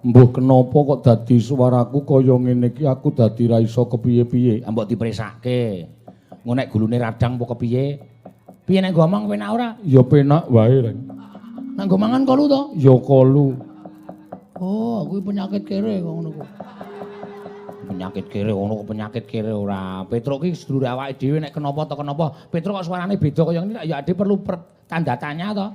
Mbuh kenapa kok dadi suaraku kaya ngene iki, aku dadi ra iso kepiye-piye.
Mbok dipresake. Engko nek gulune radang apa kepiye? Piye nek ngomong penak ora?
Ya penak wae, Reng.
Nek nggo mangan kolu to?
Ya kolu.
Oh, kuwi penyakit kere kok ngono kuwi. Penyakit kere ngono kok penyakit kere ora. Petruk ki sedulure awake dhewe nek kenapa to kenapa. Petruk kok suarane beda kaya ngene ya ade perlu tanda tanya to.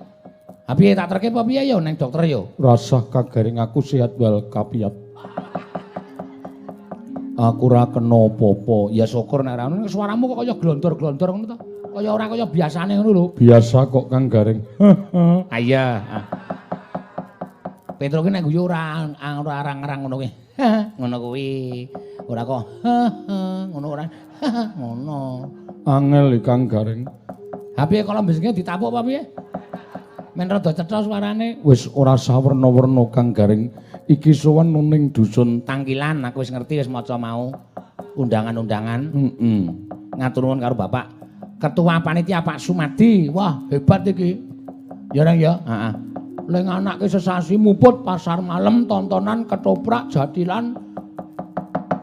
Ha piye tak terke apa piye ya neng dokter ya?
Rasah kagaring aku sehat wal kapiat. Aku ora kena apa-apa.
Ya syukur nek ora ngono suaramu kok kaya glondor-glondor ngono to. Kaya ora kaya biasane ngono lho.
Biasa kok Kang Gareng.
Ha iya. Petruk ki nek guyu ora arang-arang ngono kuwi. Ngono kuwi. Ora kok ngono ora. Ngono.
Angel Kang Gareng.
Ha piye kalau besike ditapuk apa piye? Men rada cetha suarane.
Wis ora sawerna-werna Kang Gareng. Iki sowan ning dusun
Tangkilan, aku wis ngerti wis maca mau undangan-undangan.
Heeh.
Ngatur nuwun karo Bapak Ketua Panitia Pak Sumadi. Wah, hebat iki. Ya Reng ya. Heeh. Le nganake sesasi muput pasar malam tontonan ketoprak jatilan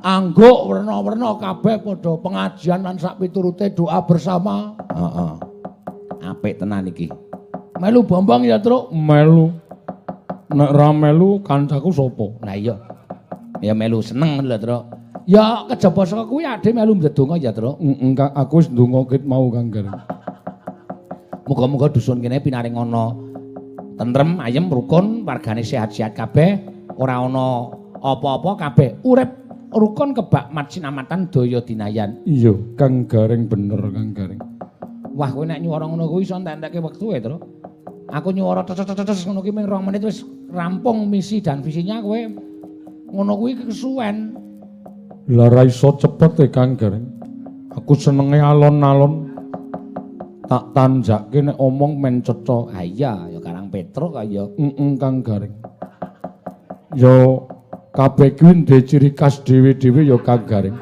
angguk werna-werna kabeh padha pengajian lan sak piturute doa bersama. Heeh. Apik tenan iki. Melu Bambang ya, Truk?
Melu. Nek ra melu kancaku sapa?
Lah iya. Ya melu seneng lho, Truk. Ya kejaba saka kuwi ade melu ndedonga ya, Truk.
Heeh, aku wis ndonga ket mau Kang Gareng.
Muga-muga dusun kene pinaring ana tentrem, ayem, rukun, wargane sehat-sehat kabeh, ora ana apa-apa kabeh urip rukun kebak matsinamatan daya dinayan.
Iya, Kang Gareng bener Kang Gareng.
Wah, kowe nek nyuwara ngono kuwi iso entek-entekke wektu e, Truk. Aku nyuwara tes-tes ngono kuwi ming 2 menit wis rampung misi dan visinya kowe. Ngono kuwi kesuwen.
Lah ra iso cepet e Kang Gareng. Aku senenge alon-alon. Tak tanjake nek omong men cetha.
Ah iya, ya Karang Petruk kaya.
Heeh Kang Gareng. Ya kabeh kuwi ndek ciri khas dhewe-dhewe ya Kang Gareng.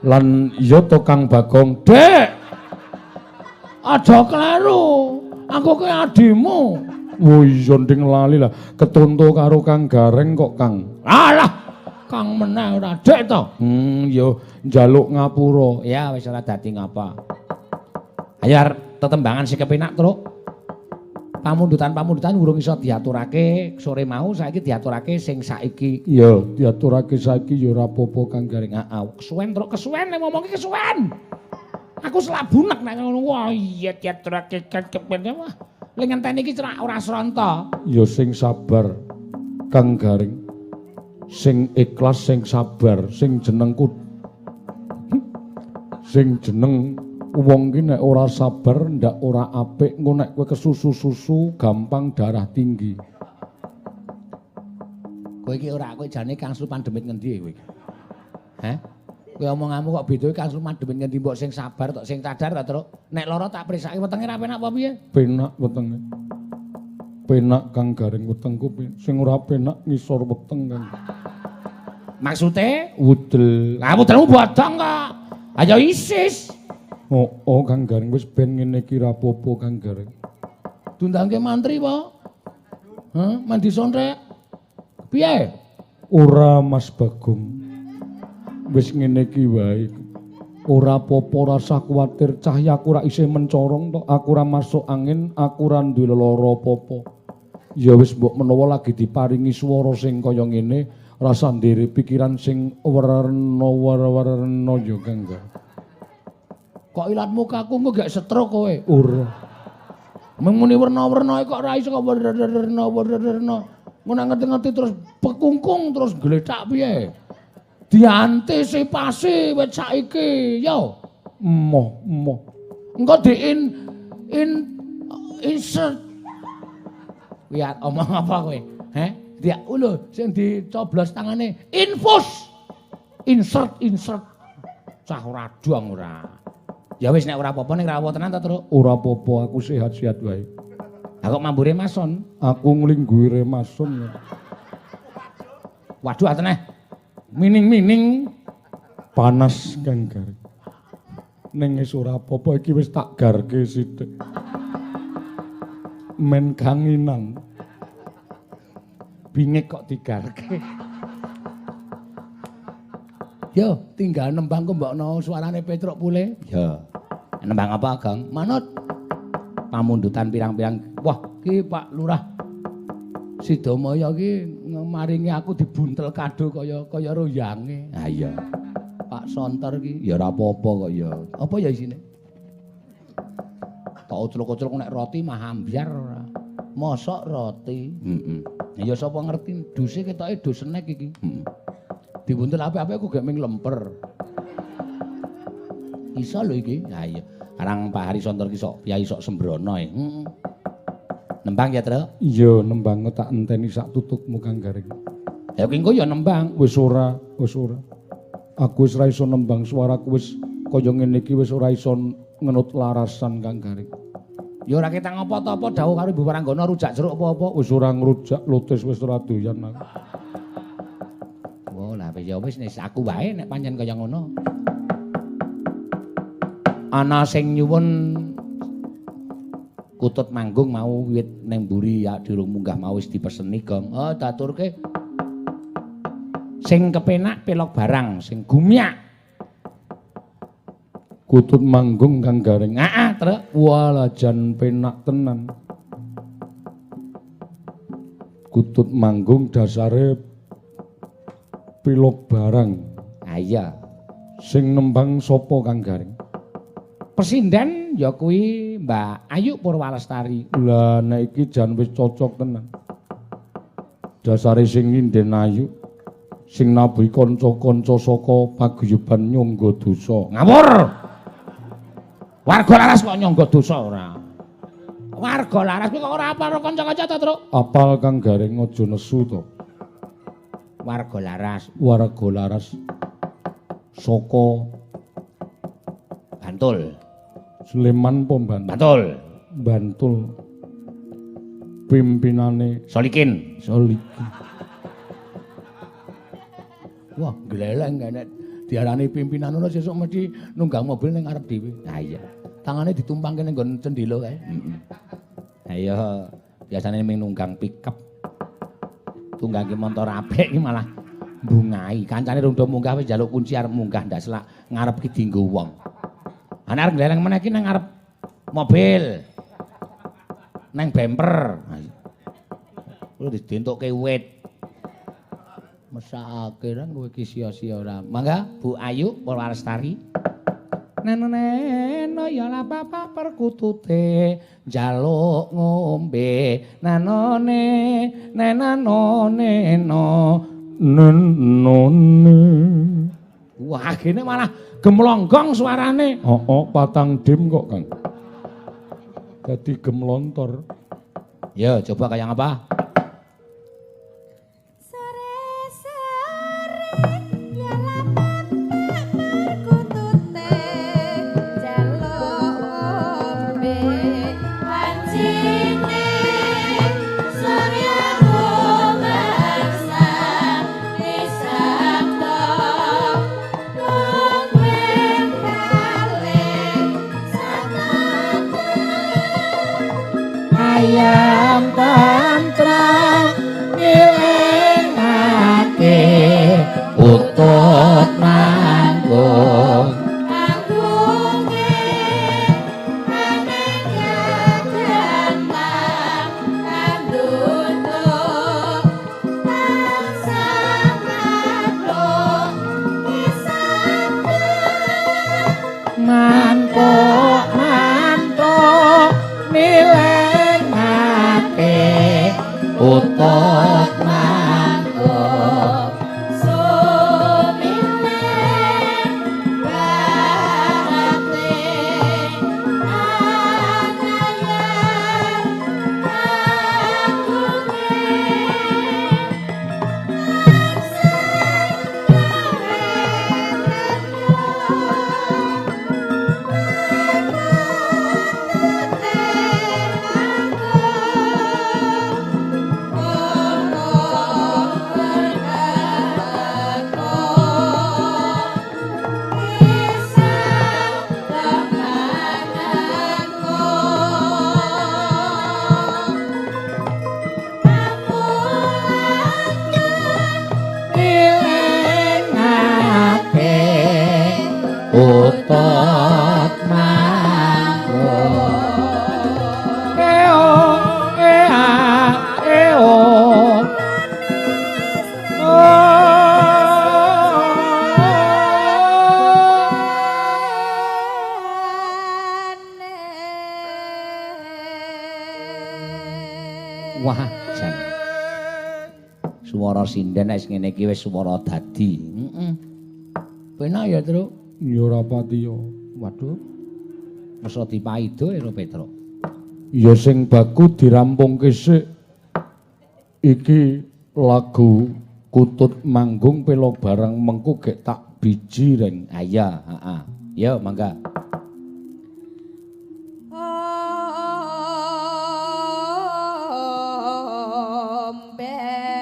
Lan iya to Kang Bagong.
Dek. Aja kleru. Aku ki adimu.
Oh iya nding lali lah. Ketonto karo Kang Gareng kok Kang.
Alah, Kang meneh ora dek to.
Ya njaluk ngapura.
Ya wis ora dadi ngapa. Ayo arep tetembangan sing kepenak, Truk. Pamundutan-pamundutan urung iso diaturake sore mau, saiki diaturake sing saiki.
Iya, diaturake saiki ya ora apa-apa Kang Gareng.
Heeh, kesuwen Truk, kesuwen nek ngomong iki kesuwen. Aku selabunek nek ngono. Wah, iya diaturake kan kepenak. Wah, lek ngenteni iki ora sronta.
Ya sing sabar Kang Gareng. Sing ikhlas, sing sabar, sing jenengku sing jeneng wong ki nek ora sabar ndak ora apik, engko nek kowe kesusu-susu gampang darah tinggi.
Kowe iki ora, kowe jane Kang Slupan demit ngendi kowe iki? Heh? Kowe omonganmu kok beda Kang Slupan demit ngendi mbok sing sabar tok sing sadar ta, Truk? Nek lara tak prisake wetenge ra penak apa piye?
Penak wetenge. Penak Kang Gareng wetengku, sing ora penak ngisor weteng Kang.
Maksude
udel.
Lah udelmu bodong kok. Ayo isis.
Oh, oh Kang Gareng wis ben ngene iki ra apa-apa Kang Gareng.
Diundangke mantri apa? Heh, mandi sonthek. Piye?
Ora Mas Bagong. Wis ngene iki wae. Ora apa-apa, rasah kuwatir, cahyaku ra isih mencorong tok, aku ora masuk angin, aku ora duwe lara apa-apa. Ya wis mbok menawa lagi diparingi swara sing kaya ngene, rasah ndere pikiran sing werna-werna ya Kang.
Kok ilat mukaku engko gak stroke kowe?
Ora.
Mung muni werna-werna kok ora iso kok werna-werna. Ngono ngerti-ngerti terus pekungkung terus gletak piye? Diantisipasi wit saiki, yo.
Emoh, emoh.
Engko di in insert. Kuwi omong apa kowe? Heh? Dia lho sing dicoblos tangane infus. Insert, insert. Cah ora dong ora. Ya wis nek ora apa-apa ning ra apa tenan ta, Truk?
Ora apa-apa, aku sehat-sehat wae.
Lah kok mambure mason?
Aku nglingguire mason.
Waduh ateneh. Mining-mining
panas Kang Gareng. Ning wis ora apa-apa iki wis tak garke sithik. Men kanginan.
Bingit kok digarke. Yo, tinggal nembang kok mbokno suarane Petruk pule. Ya. Nembang apa, Gang? Manut. Pamundutan pirang-pirang. Wah, ki Pak Lurah Sidomaya ki maringi aku dibuntel kado kaya kaya royange. Ha iya. Pak Sontor ki ya ora apa-apa kok ya. Apa ya isine? Tak ucluk-ucluk nek roti mah ambyar ora. Mosok roti. Heeh. Ya sapa ngerti duse ketoke dus snack iki. Heeh. Dibuntel apik-apik aku gak ming lemper. Iso lho iki. Ha iya. Karang Pak Hari Sontor ki sok piyai sok sembrono e. Heeh. Nembang ya, Truk?
Iya, nembang tak enteni sak tutukmu Kang Gareng.
Ya ki engko ya nembang.
Wis ora, wis ora. Aku wis ora iso nembang, suaraku wis kaya ngene iki wis ora iso ngenut larasan Kang Gareng.
Ya ora ketang apa-apa dawuh karo Ibu Waranggana rujak jeruk apa-apa.
Wis ora ngrujak lotis wis ora doyan aku.
Wah, lah ya wis nek aku wae nek pancen kaya ngono. Ana sing nyuwun kutut manggung mau wit ning mburi ya durung munggah mau wis dipeseni, Gong. Oh, daturke. Sing kepenak pelok barang, sing gumyak.
Kutut manggung Kang Gareng.
Heeh, Truk.
Walah jan penak tenan. Kutut manggung dasare pilok barang.
Ha iya.
Sing nembang sapa Kang Gareng?
Pesinden ya kuwi Mbak Ayu Purwalestari.
Lah nek iki jan wis cocok tenan. Dasare sing nginden ayu, sing nabuhi kanca-kanca saka paguyuban Nyangga Dosa.
Ngawur. Warga Laras kok nyangga dosa ora? Warga Laras kuwi kok ora apal karo kanca-kanca ta, Truk?
Apal Kang Gareng aja nesu to.
Warga Laras,
Warga Laras. Saka
Bantul.
Sleman apa Bantul?
Bantul.
Bantul. Pimpinane
Solikin.
Solikin.
Wah, gleleng enek diarani pimpinan ngono sesuk mesti nunggang mobil ning ngarep dhewe. Ha iya. Tangane ditumpangke ning nggon cendhela kae. Heeh. Ha iya, biasane ming nunggang pickup. Tunggangke montor apik iki malah bungai. Kancane rung do munggah wis njaluk kunci arep munggah ndak selak ngarep ki dienggo wong. Ha nek arep gleleng meneh ki nang ngarep mobil. Nang bemper. Ha iya. Kuwi didentukke wit. Mesakake reng kowe iki sia-sia ora. Mangga Bu Ayu Purwalestari. Neno ya la bapak perkutute njaluk ngombe nanone nenanone no
Nenone.
Wah, gene malah gemlonggong suarane.
Heeh, patang dim kok, Kang. Dadi gemlontor.
Ya, coba kayak apa?
Sore-sore ya lah bapak perkutute njaluk ngombe pancine surya rumangsa nisabda kowe balik satata
Ayam tentram ngelingake utut manggung
anggunge aneka andunduk tansah makhluk isabda
mantuk mantuk nilengake utut manggung
sumine barate anayan anggunge
nilengake utut manggung eo ea eo. Wah, jan. Swara sinden wis ngene iki wis swara dadi. Heeh. Penak ya, Truk?
Ya ora pati ya.
Waduh. Mesa dipaido ya, Petruk.
Ya sing baku dirampungke sik. Iki lagu Kutut Manggung pelo barang mengko gek tak biji reng.
Ah iya, heeh. Ya, mangga.
Omben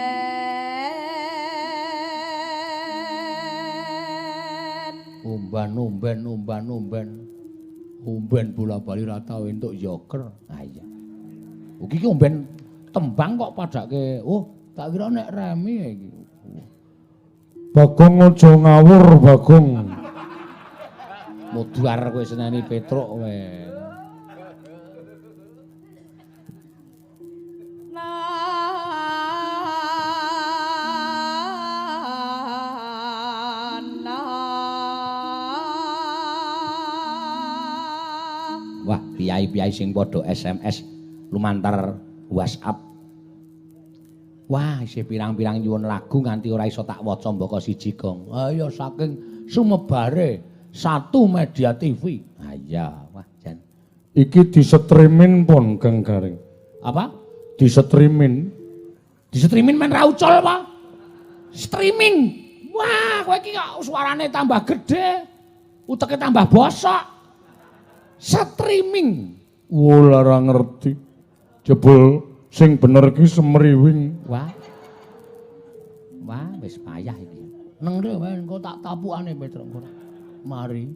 Umban umben umban umben. Umben bola-bali ra tau entuk yoker. Ah iya. Ugi iki umben tembang kok padake. Oh, tak kira nek remi iki.
Bagong aja ngawur, Bagong.
Mudhar kowe seneni Petruk kowe. Wah, piyai-piyai sing padha SMS lumantar WhatsApp. Wah, isih pirang-pirang nyuwun lagu nganti ora iso tak waca mbaka siji gong. Ayo saking sumebare satu media TV. Ah iya, wah jan.
Iki disetremin pun Kang Gareng.
Apa?
Disetremin.
Disetremin men ra ucul apa? Streaming. Wah, kowe iki kok suarane tambah gedhe, uteke tambah bosok. Streaming.
Wo lara ngerti. Jebul sing bener ki semriwing.
Wah. Wah, wis payah iki. Neng rene wae engko tak tapukane Petruk engko. Mari.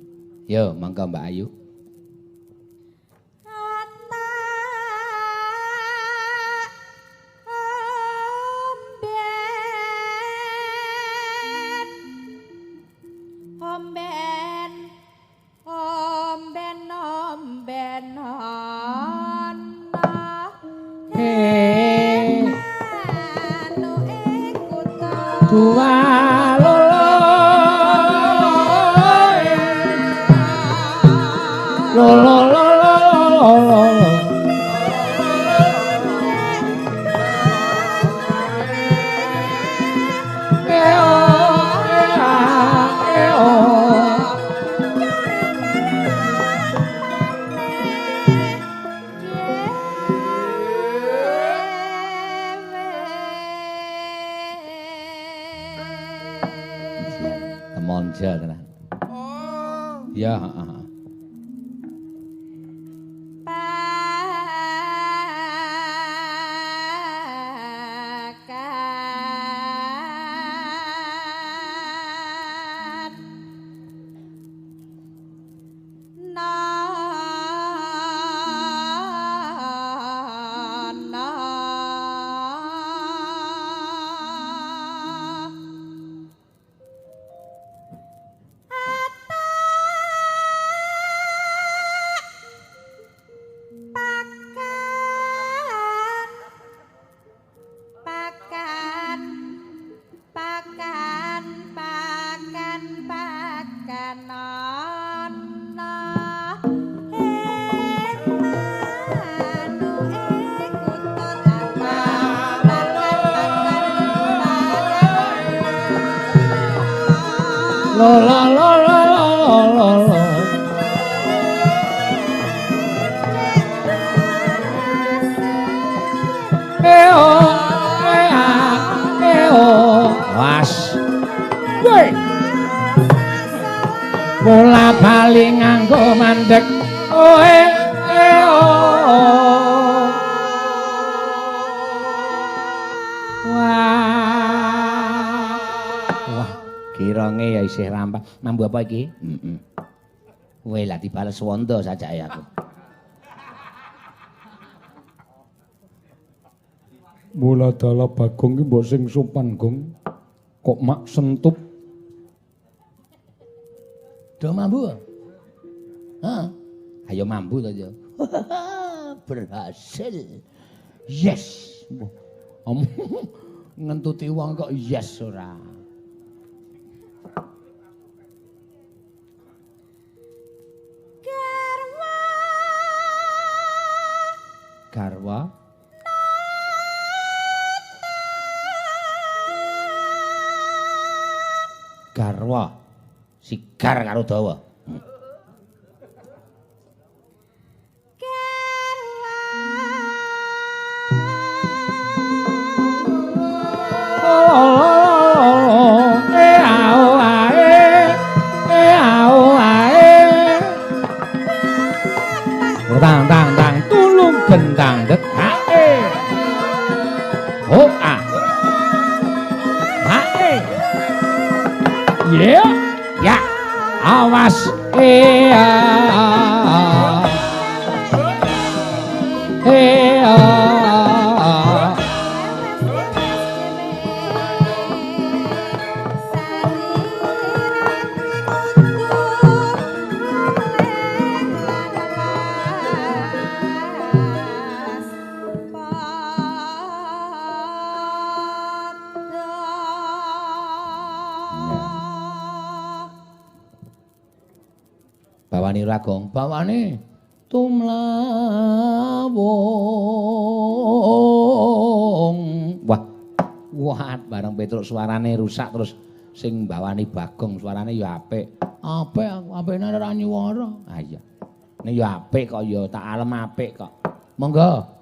Yo, mangga Mbak Ayu. Mambu apa iki? Heeh. Kowe lah dibales wondo sajake aku.
Mula dala Bagong ki mbok sing sopan, Gong. Kok mak sentup.
Do mambu. Heeh. Ayo mambu to yo. Berhasil. Yes. Ngentuti wong kok yes ora. Garwa garwa sigar karo dawa. Tang tang tang tulung gendang det hae. Oh ah. Hae. Yeah. Ya. Awas e a. E a. Bawane ora gong, bawane tumlawung. Wah, wah bareng Petruk suarane rusak terus sing bawani Bagong suarane ya apik. Apik aku, apikne ora nyuwara. Ah iya. Nek ya apik kok ya tak alem apik kok. Monggo.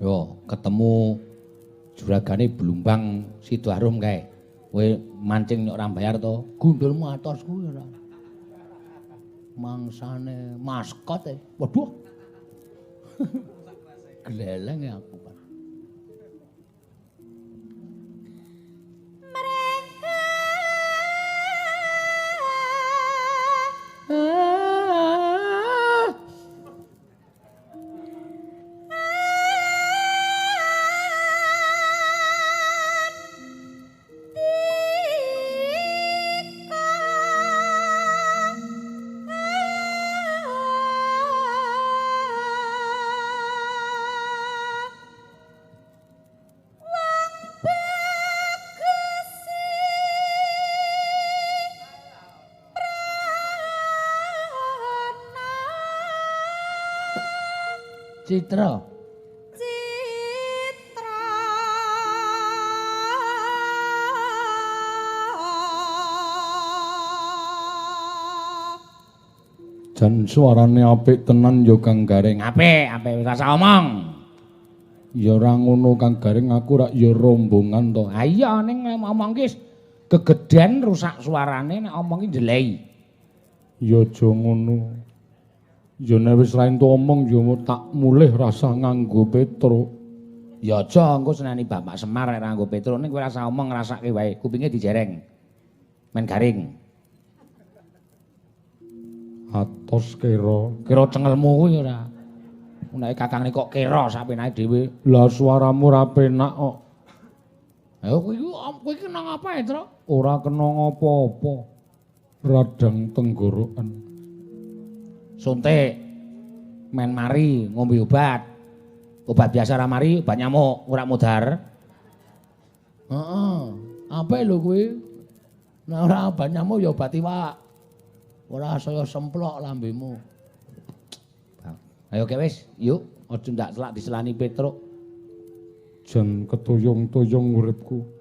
Yo, ketemu juragane Blumbang Sidoarum kae. Kowe mancing nyok ora bayar to? Gundulmu atos kuwi ora. Mangsane maskot e. Waduh. Gleleng aku, Pak. Citra.
Citra.
Jan suarane apik tenan ya Kang Gareng.
Apik, apik wis rasa omong.
Ya ora ngono Kang Gareng, aku rak ya rombongan to.
Ha iya ning omong ki gegeden rusak suarane nek omong ki njelei.
Ya aja ngono. Ya nek wis ra entuk omong ya tak mulih rasa nganggo Petruk.
Ya aja engko seneni Bapak Semar nek ra nganggo Petruk ning kowe rasa omong ngrasake wae, kupinge dijereng. Men garing.
Atos kira.
Kira cengelmu kuwi ora. Nek kakangne kok kira sak penake dhewe.
Lah suaramu ora penak kok.
Ayo kowe iki kena ngapa, Truk?
Ora kena ngapa-apa. Radang tenggorokan.
Suntik men mari ngombe obat. Obat biasa ra mari, obat nyamuk ora mudhar.
Heeh. Apik lho kuwi. Nek ora obat nyamuk ya obat iwak. Ora saya semplok lambemu.
Ayo ke wis, yuk, aja ndak selak diselani Petruk.
Jan ketuyung-tuyung uripku.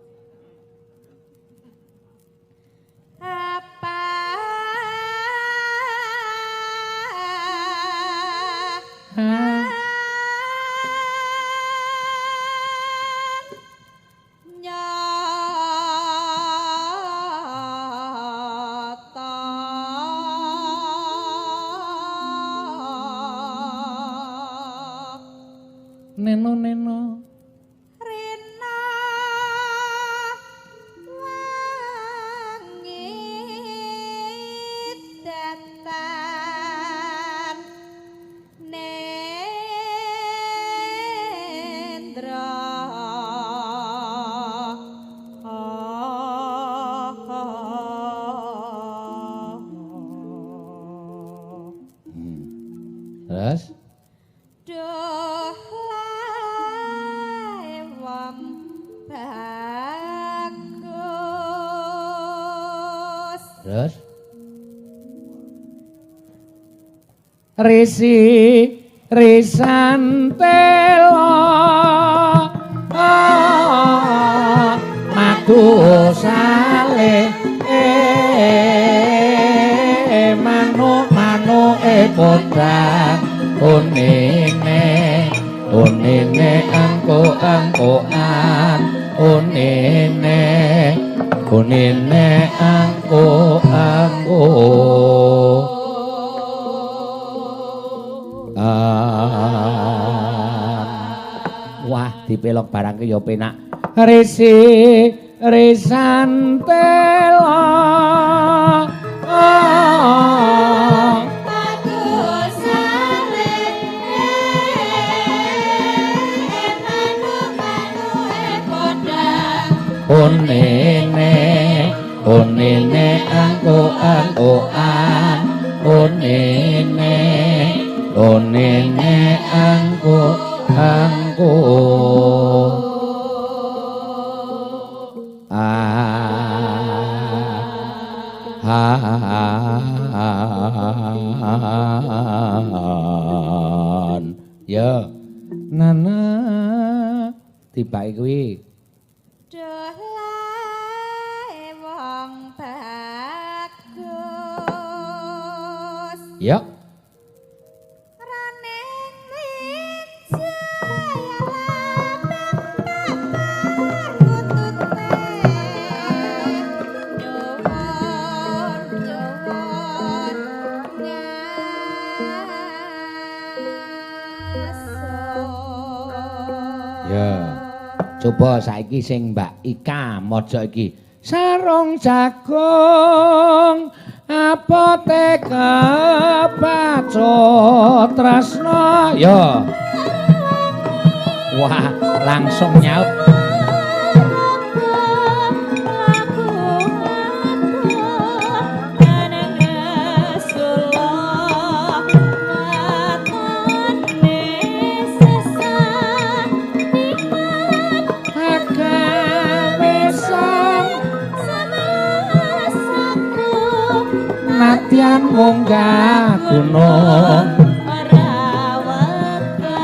Neno-neno
rena wangi datan nendra
Terus terus risi risan telo madu sale manuk manuke podang unine unine angko-angkoan unine unine angko-angko wah dipelok barang ki ya penak risi risan telo unene unene angko-angkoan unene unene angko-angko an ya nana tibake kuwi ya.
Raning wijaya
Ya. Coba saiki sing Mbak Ika maca iki. Sarung jagung apote kebacut tresna. Ya. Wah, langsung nyaut. Nadyan munggah gunung
ora wegah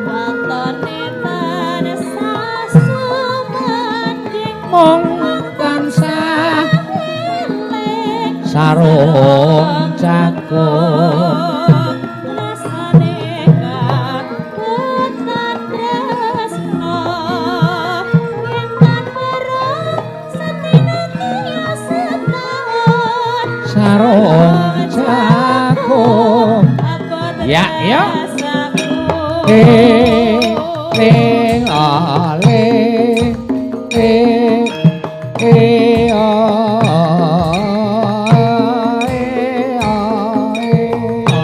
watone tansah sumandhing
mung tansah
eling
sarung jagung
rasane kakutan tresna yen tan weruh setina kaya setahun
sarung jagung. Ya, ya. E e a le e e a e a e a.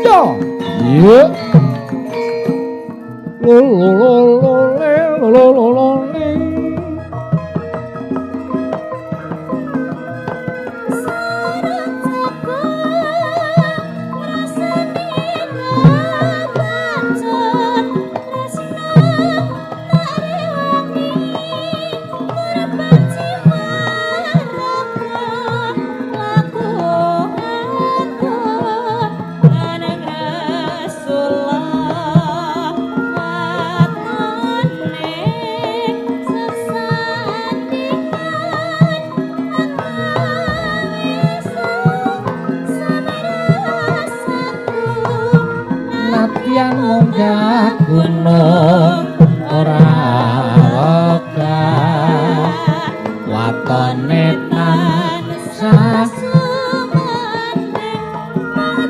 Yo.
Iya. Lo lo lo lo le lo lo lo lo le.
Sarung jagung rasane kebacut tresna tak rewangi korban jiwa raga laku atur anang Rasulullah watone sesandingan
Nadyan munggah gunung ora wegah watone tansah
sumandhing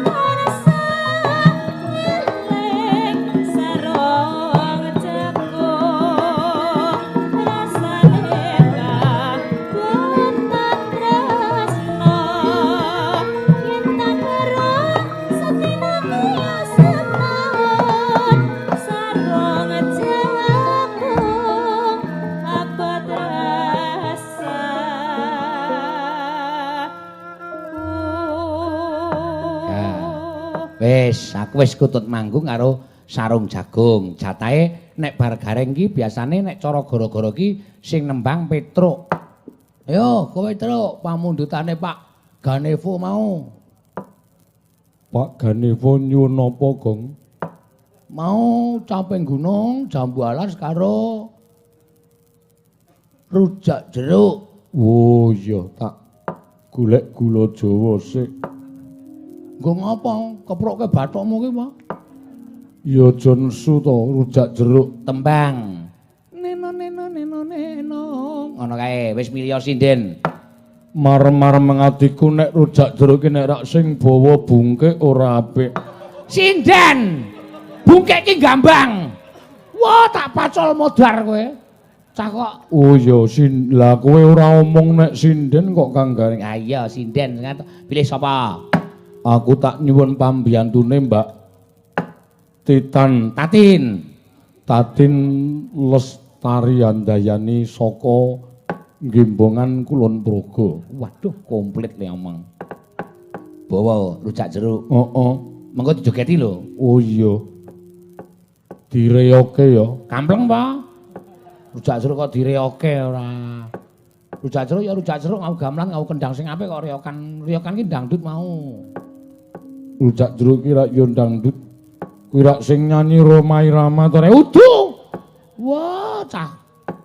tansah eling sarung jagung rasane kakutan tresna yen tan weruh setina kaya setahun sarung jagung abot rasaku.
Wis, aku wis kutut manggung karo sarung jagung. Jatahe nek bar gareng ki biasane nek cara gara-gara ki sing nembang Petruk. Ayo kowe Truk, pamundhutane Pak Ganevo mau.
Pak Ganevo nyuwun napa, Gong?
Mau caping gunung, jambu alas karo rujak jeruk.
Oh iya, tak golek gula Jawa sik.
Nggo ngapa? Keprokke bathukmu ki, Pak.
Ya aja nesu to, rujak jeruk.
Tembang. Neno neno neno neno. Ngono kae, wis milih sinden.
Marem-marem atiku nek rujak jeruk ki nek rak sing bawa bungkik ora apik.
Sinden. Bungkik ki gambang. Wah, tak pacol modar kowe. Cah kok.
Oh iya, lah kowe ora omong nek sinden kok Kang Gareng.
Ah iya, sinden. Pilih sapa?
Aku tak nyuwun pambiyantune Mbak Titan
Tatin.
Tatin Lestari Handayani saka Gembongan Kulon Progo.
Waduh, komplit le omong. Bawa rujak jeruk.
Heeh.
Mengko dijogeti lho.
Oh iya. Direyoke ya.
Kampleng, Pak. Rujak jeruk kok direyoke ora. Rujak jeruk ya rujak jeruk, ngau gamelan, ngau kendang sing apik kok reyokan. Reyokan ki dangdut mau.
Rujak jeruk ki rak yo dangdut. Kuwi rak sing nyanyi Rhoma Irama to rek.
Udu. Wah, cah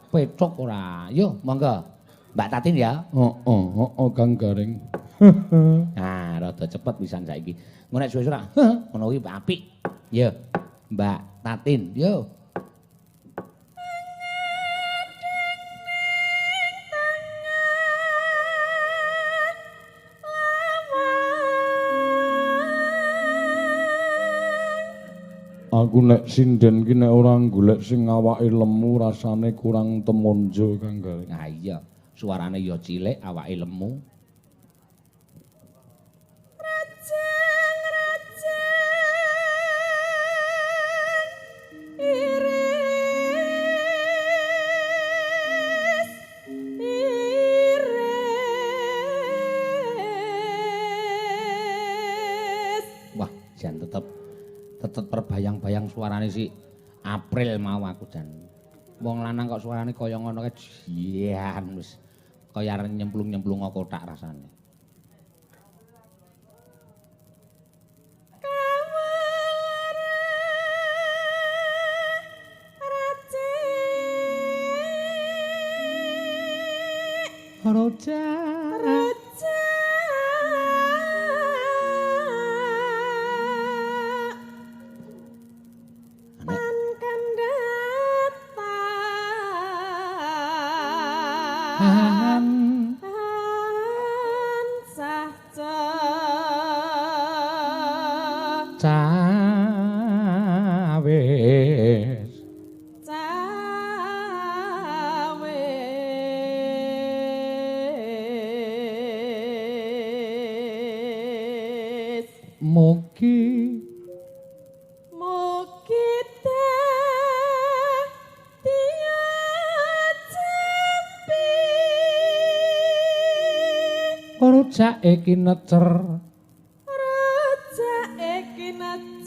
pecok ora. Yo, monggo. Mbak Tatin ya.
Heeh, heeh Kang Gareng.
Nah, rada cepet pisan saiki. Engko nek suwe-suwe ora, ngono kuwi apik. Yo, Mbak Tatin, yo.
Aku nek sinden ki nek ora golek sing awake lemu rasane kurang temonjo Kang Gareng.
Ha iya, suarane ya cilik, awake lemu.
Rajeng-rajeng iris iris.
Wah, jan tetep tetep terbayang-bayang suarane si April mau aku jan. Wong lanang kok suarane kaya ngono kae jian wis kaya arep nyemplung-nyemplung kothak rasane.
Kawara
Roja
rejak
Nek
tan kandhatan tansah
cawis
cawis.
Mugi
Mugi dadi jempi
rujake kinecer
rujake kinecer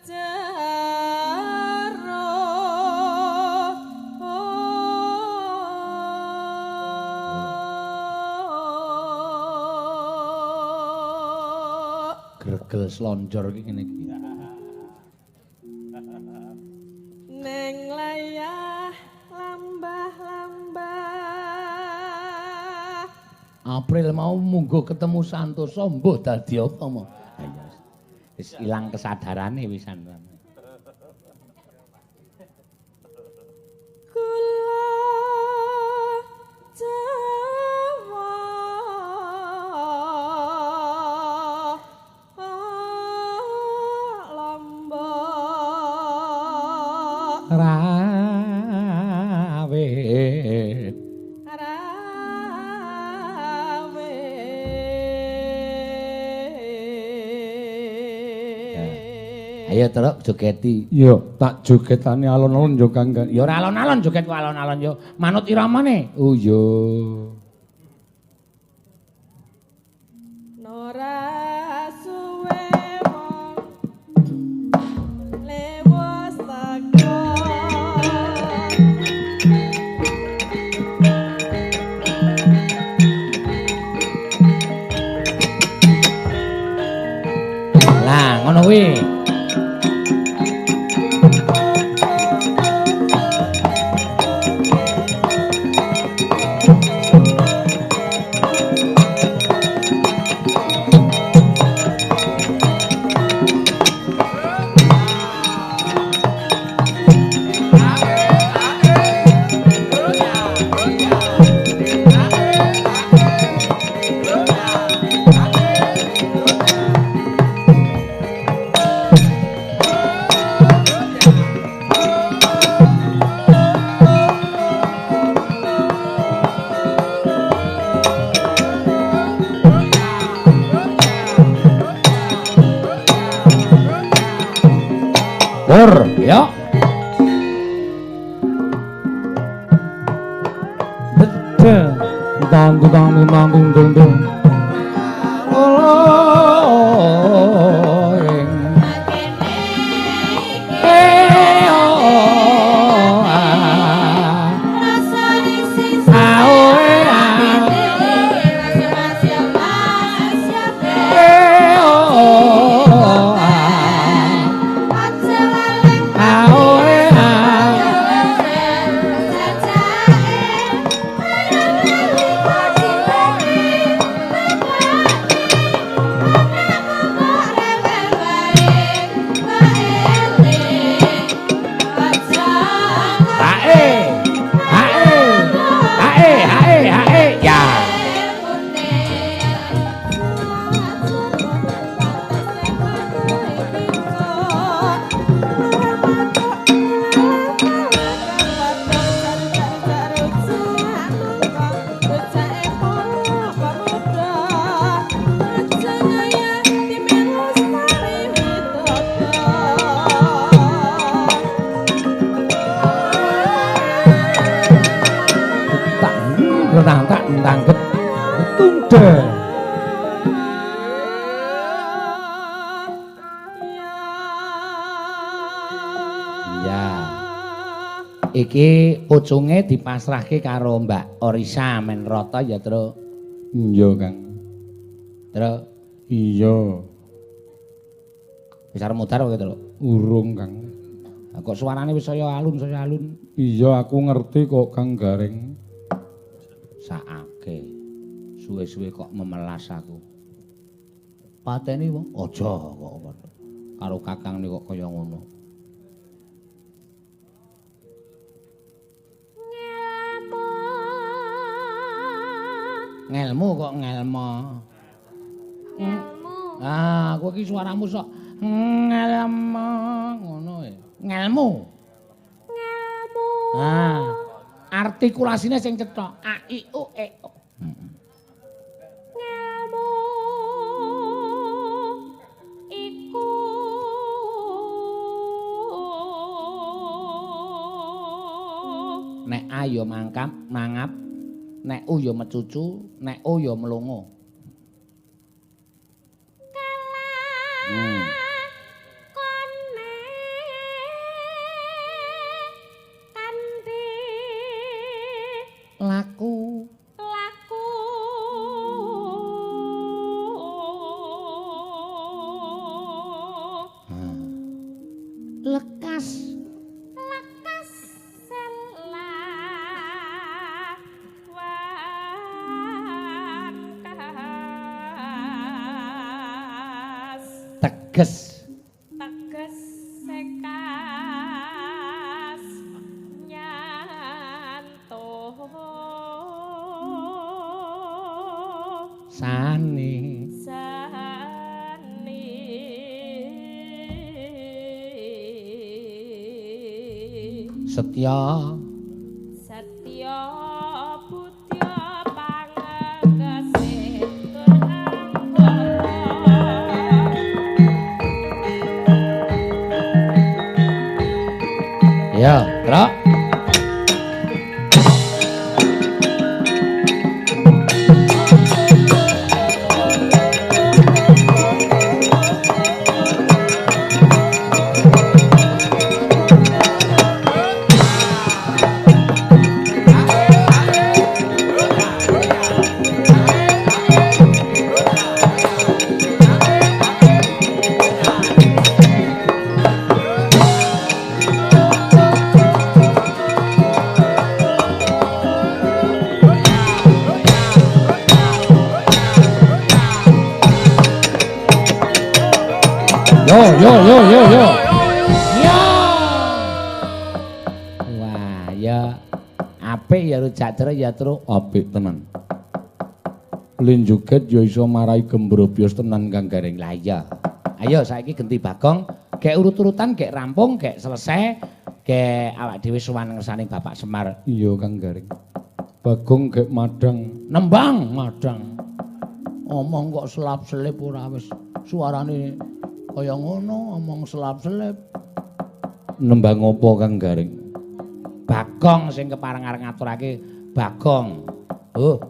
jero.
Gregel slonjor iki ngene iki.
Neng layah lambah-lambah.
April mau munggo ketemu Santoso mbuh dadi apa mau. Ha iya wis. Wis ilang kesadarane wisan.
Gula Jawa Lombok
Rawit
rawit.
Ayo terus jogeti.
Iya, tak jogetane alon-alon yo Kang Gareng.
Ya ora alon-alon joget ku alon-alon yo manut iramane.
Oh iya.
Nora suwe wong lewes teko.
Lah ngono kuwi. Pur, yo.
Betul. Tang tang tang tung tung tung.
Oh, ing. Eh, oh, ah. Ah, oh, eh, ah. Eh, oh, ah. Ah, oh, eh, ah. Ya. Iki pucunge dipasrahke karo Mbak Orisa men rata ya, Truk.
Iya, Kang.
Truk.
Iya.
Wis arep mudhar kok, Truk.
Urung, Kang.
Lah kok suarane wis saya alun, saya alun.
Iya, aku ngerti kok, Kang Gareng.
Sakake. Suwe-suwe kok memelas aku. Pateni wong aja kok karo kakang kok kaya ngono. Ngelmu kok ngelmo.
Ngelmu.
Ah, kowe iki suaramu sok ngelmo ngono e. Ngelmu.
Ngelmu.
Ah, artikulasine sing cetha. A I U E O.
Ngelmu iku
nek A ya mangkap, mangap. Nek U ya mecucu, nek O ya melongo.
Kalakone kanthi
Laku.
Laku.
Lekas.
Lekas
Teges.
Teges sekas nyantuh
sani
sani
setya
setya budya pangegese tur anggota.
Ya, Truk. Yo yo yo yo yo. Yo. Wah, ya apik ya rujak truk ya truk
apik tenan. Lin joget ya iso marai gembrobyos tenan Kang Gareng.
Lah iya. Ayo saiki genti Bagong, gek urut-urutan, gek rampung, gek selesai, gek awak dhewe sowan ngersane Bapak Semar.
Iya Kang Gareng. Bagong gek madang,
nembang madang. Omong kok selap-selip ora wis suarane kaya ngono, omong selap-selip.
Nembang apa Kang Gareng?
Bagong sing kepareng arep ngaturake Bagong. Oh,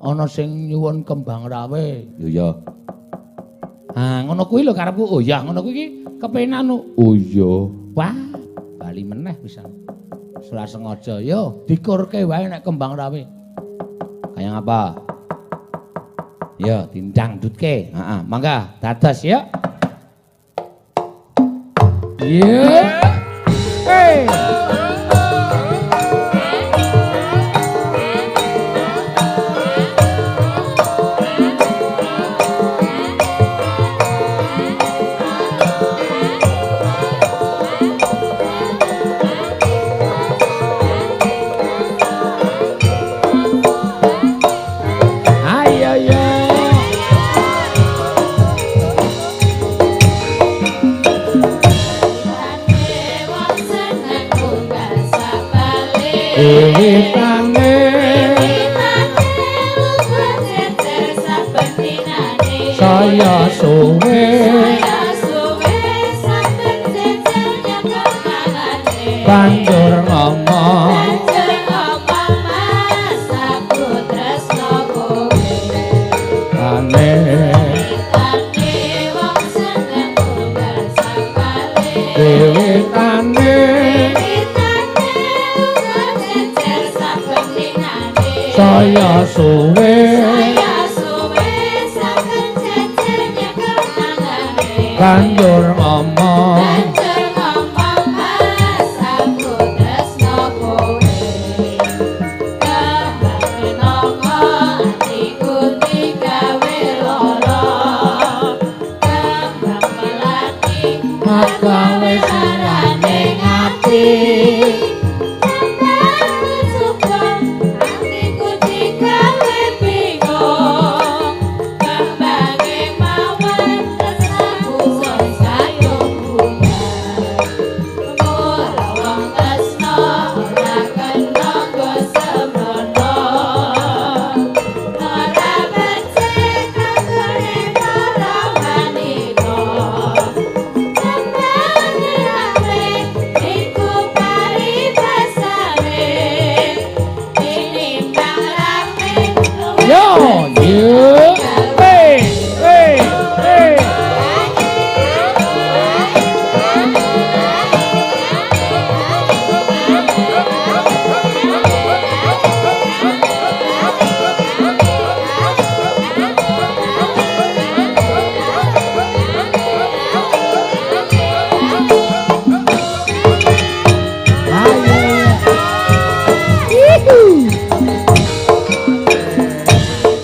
ana sing nyuwun kembang rawe.
Lho ya.
Ah, ngono kuwi lho karepku. Oh ya, ngono kuwi iki kepenan.
Oh iya.
Wah, bali meneh pisan. Ora sengaja. Yo, dikurke wae nek kembang rawe. Kaya ngapa? Yo, dindangdutke. Heeh, mangga dados ya. Yeah. Hey. Ayo yo. Wiwitane saya suwe banjur ngomong. Banjur ngomong,
Banjur ngomong mas aku tresno kowe. Kembang kenanga atiku digawe lara. Kembang melati
Agawe
sarane ati. Kembang kesuka atiku digawe bingung. Kembange mawar tresnaku saya buyar. Mula wong tresno ora kena nggo sembrono. Ora becik kanggone para wanita. Kembange rame iku paribasane. Tinimbang rame luwih
Yo, yo. Hey, hey, hey.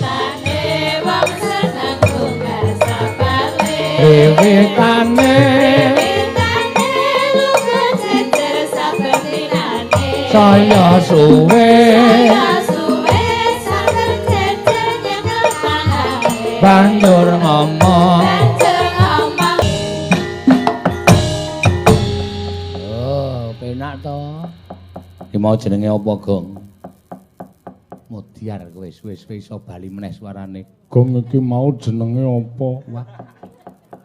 Tane wong seneng tunggal sapale.
Wiwitane
Wiwitane luga jejer saben dinane.
saya suwe
Saya suwe saben jejer nyekel tangane.
banjur ngomong.
Banjur ngomong.
Oh, penak to. Iki mau jenenge apa, Gong? Mudyar kowe suwe-suwe iso bali meneh suarane.
Gong iki mau jenenge apa?
Wah.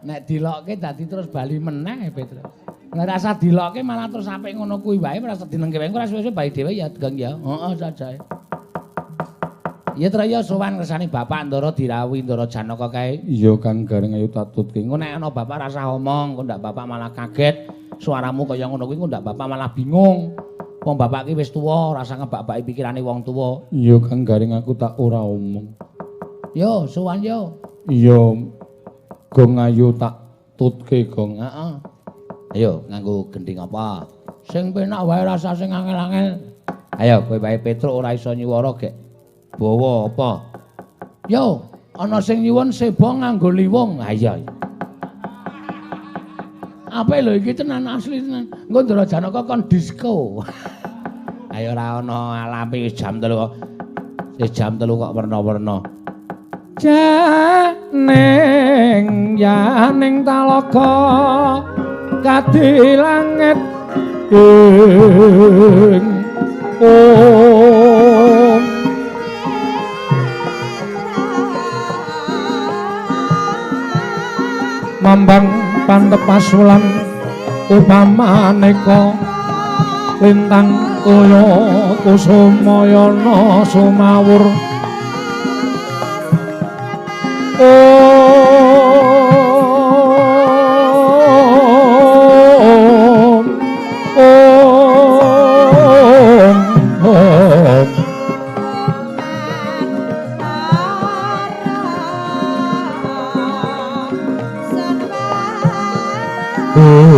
Nek dilokke dadi terus bali meneh, Petruk. Nek rasa dilokke malah terus apik ngono kuwi wae, ora usah dinengke wae, engko ora suwe-suwe bali dhewe ya, Gong ya. Heeh, sajae. Ya terus ya sowan ngersani Bapak Ndara dirawuhi Ndara Janaka kae.
Iya Kang Gareng ayo tak tutke.
Engko nek ana bapak rasah omong, engko ndak bapak malah kaget. Suaramu kaya ngono kuwi engko ndak bapak malah bingung. Wong bapak ki wis tuwa, rasah ngebak-baki pikirane wong tuwa.
Iya Kang Gareng aku tak ora omong.
Yo, sowan yo.
Iya Gong ayo tak tutke Gong.
Heeh. Ayo nganggo gending apa? Sing penak wae rasah sing angel-angel. Ayo kowe wae Petruk ora iso nyuwara gek. Bawa apa? Yo, ana sing nyuwun seba nganggo liwung. Ha iya. Apik lho iki tenan asli tenan. Engko Ndara Janaka kon disko. Ayo ora ana alami wis jam 3 kok. Wis jam 3 kok werna-werna.
Janing yaning talaga kadi langit ing om. Mambang pantep pasulan upamaneka lintang toya kusumayana sumawur. Om Om Om.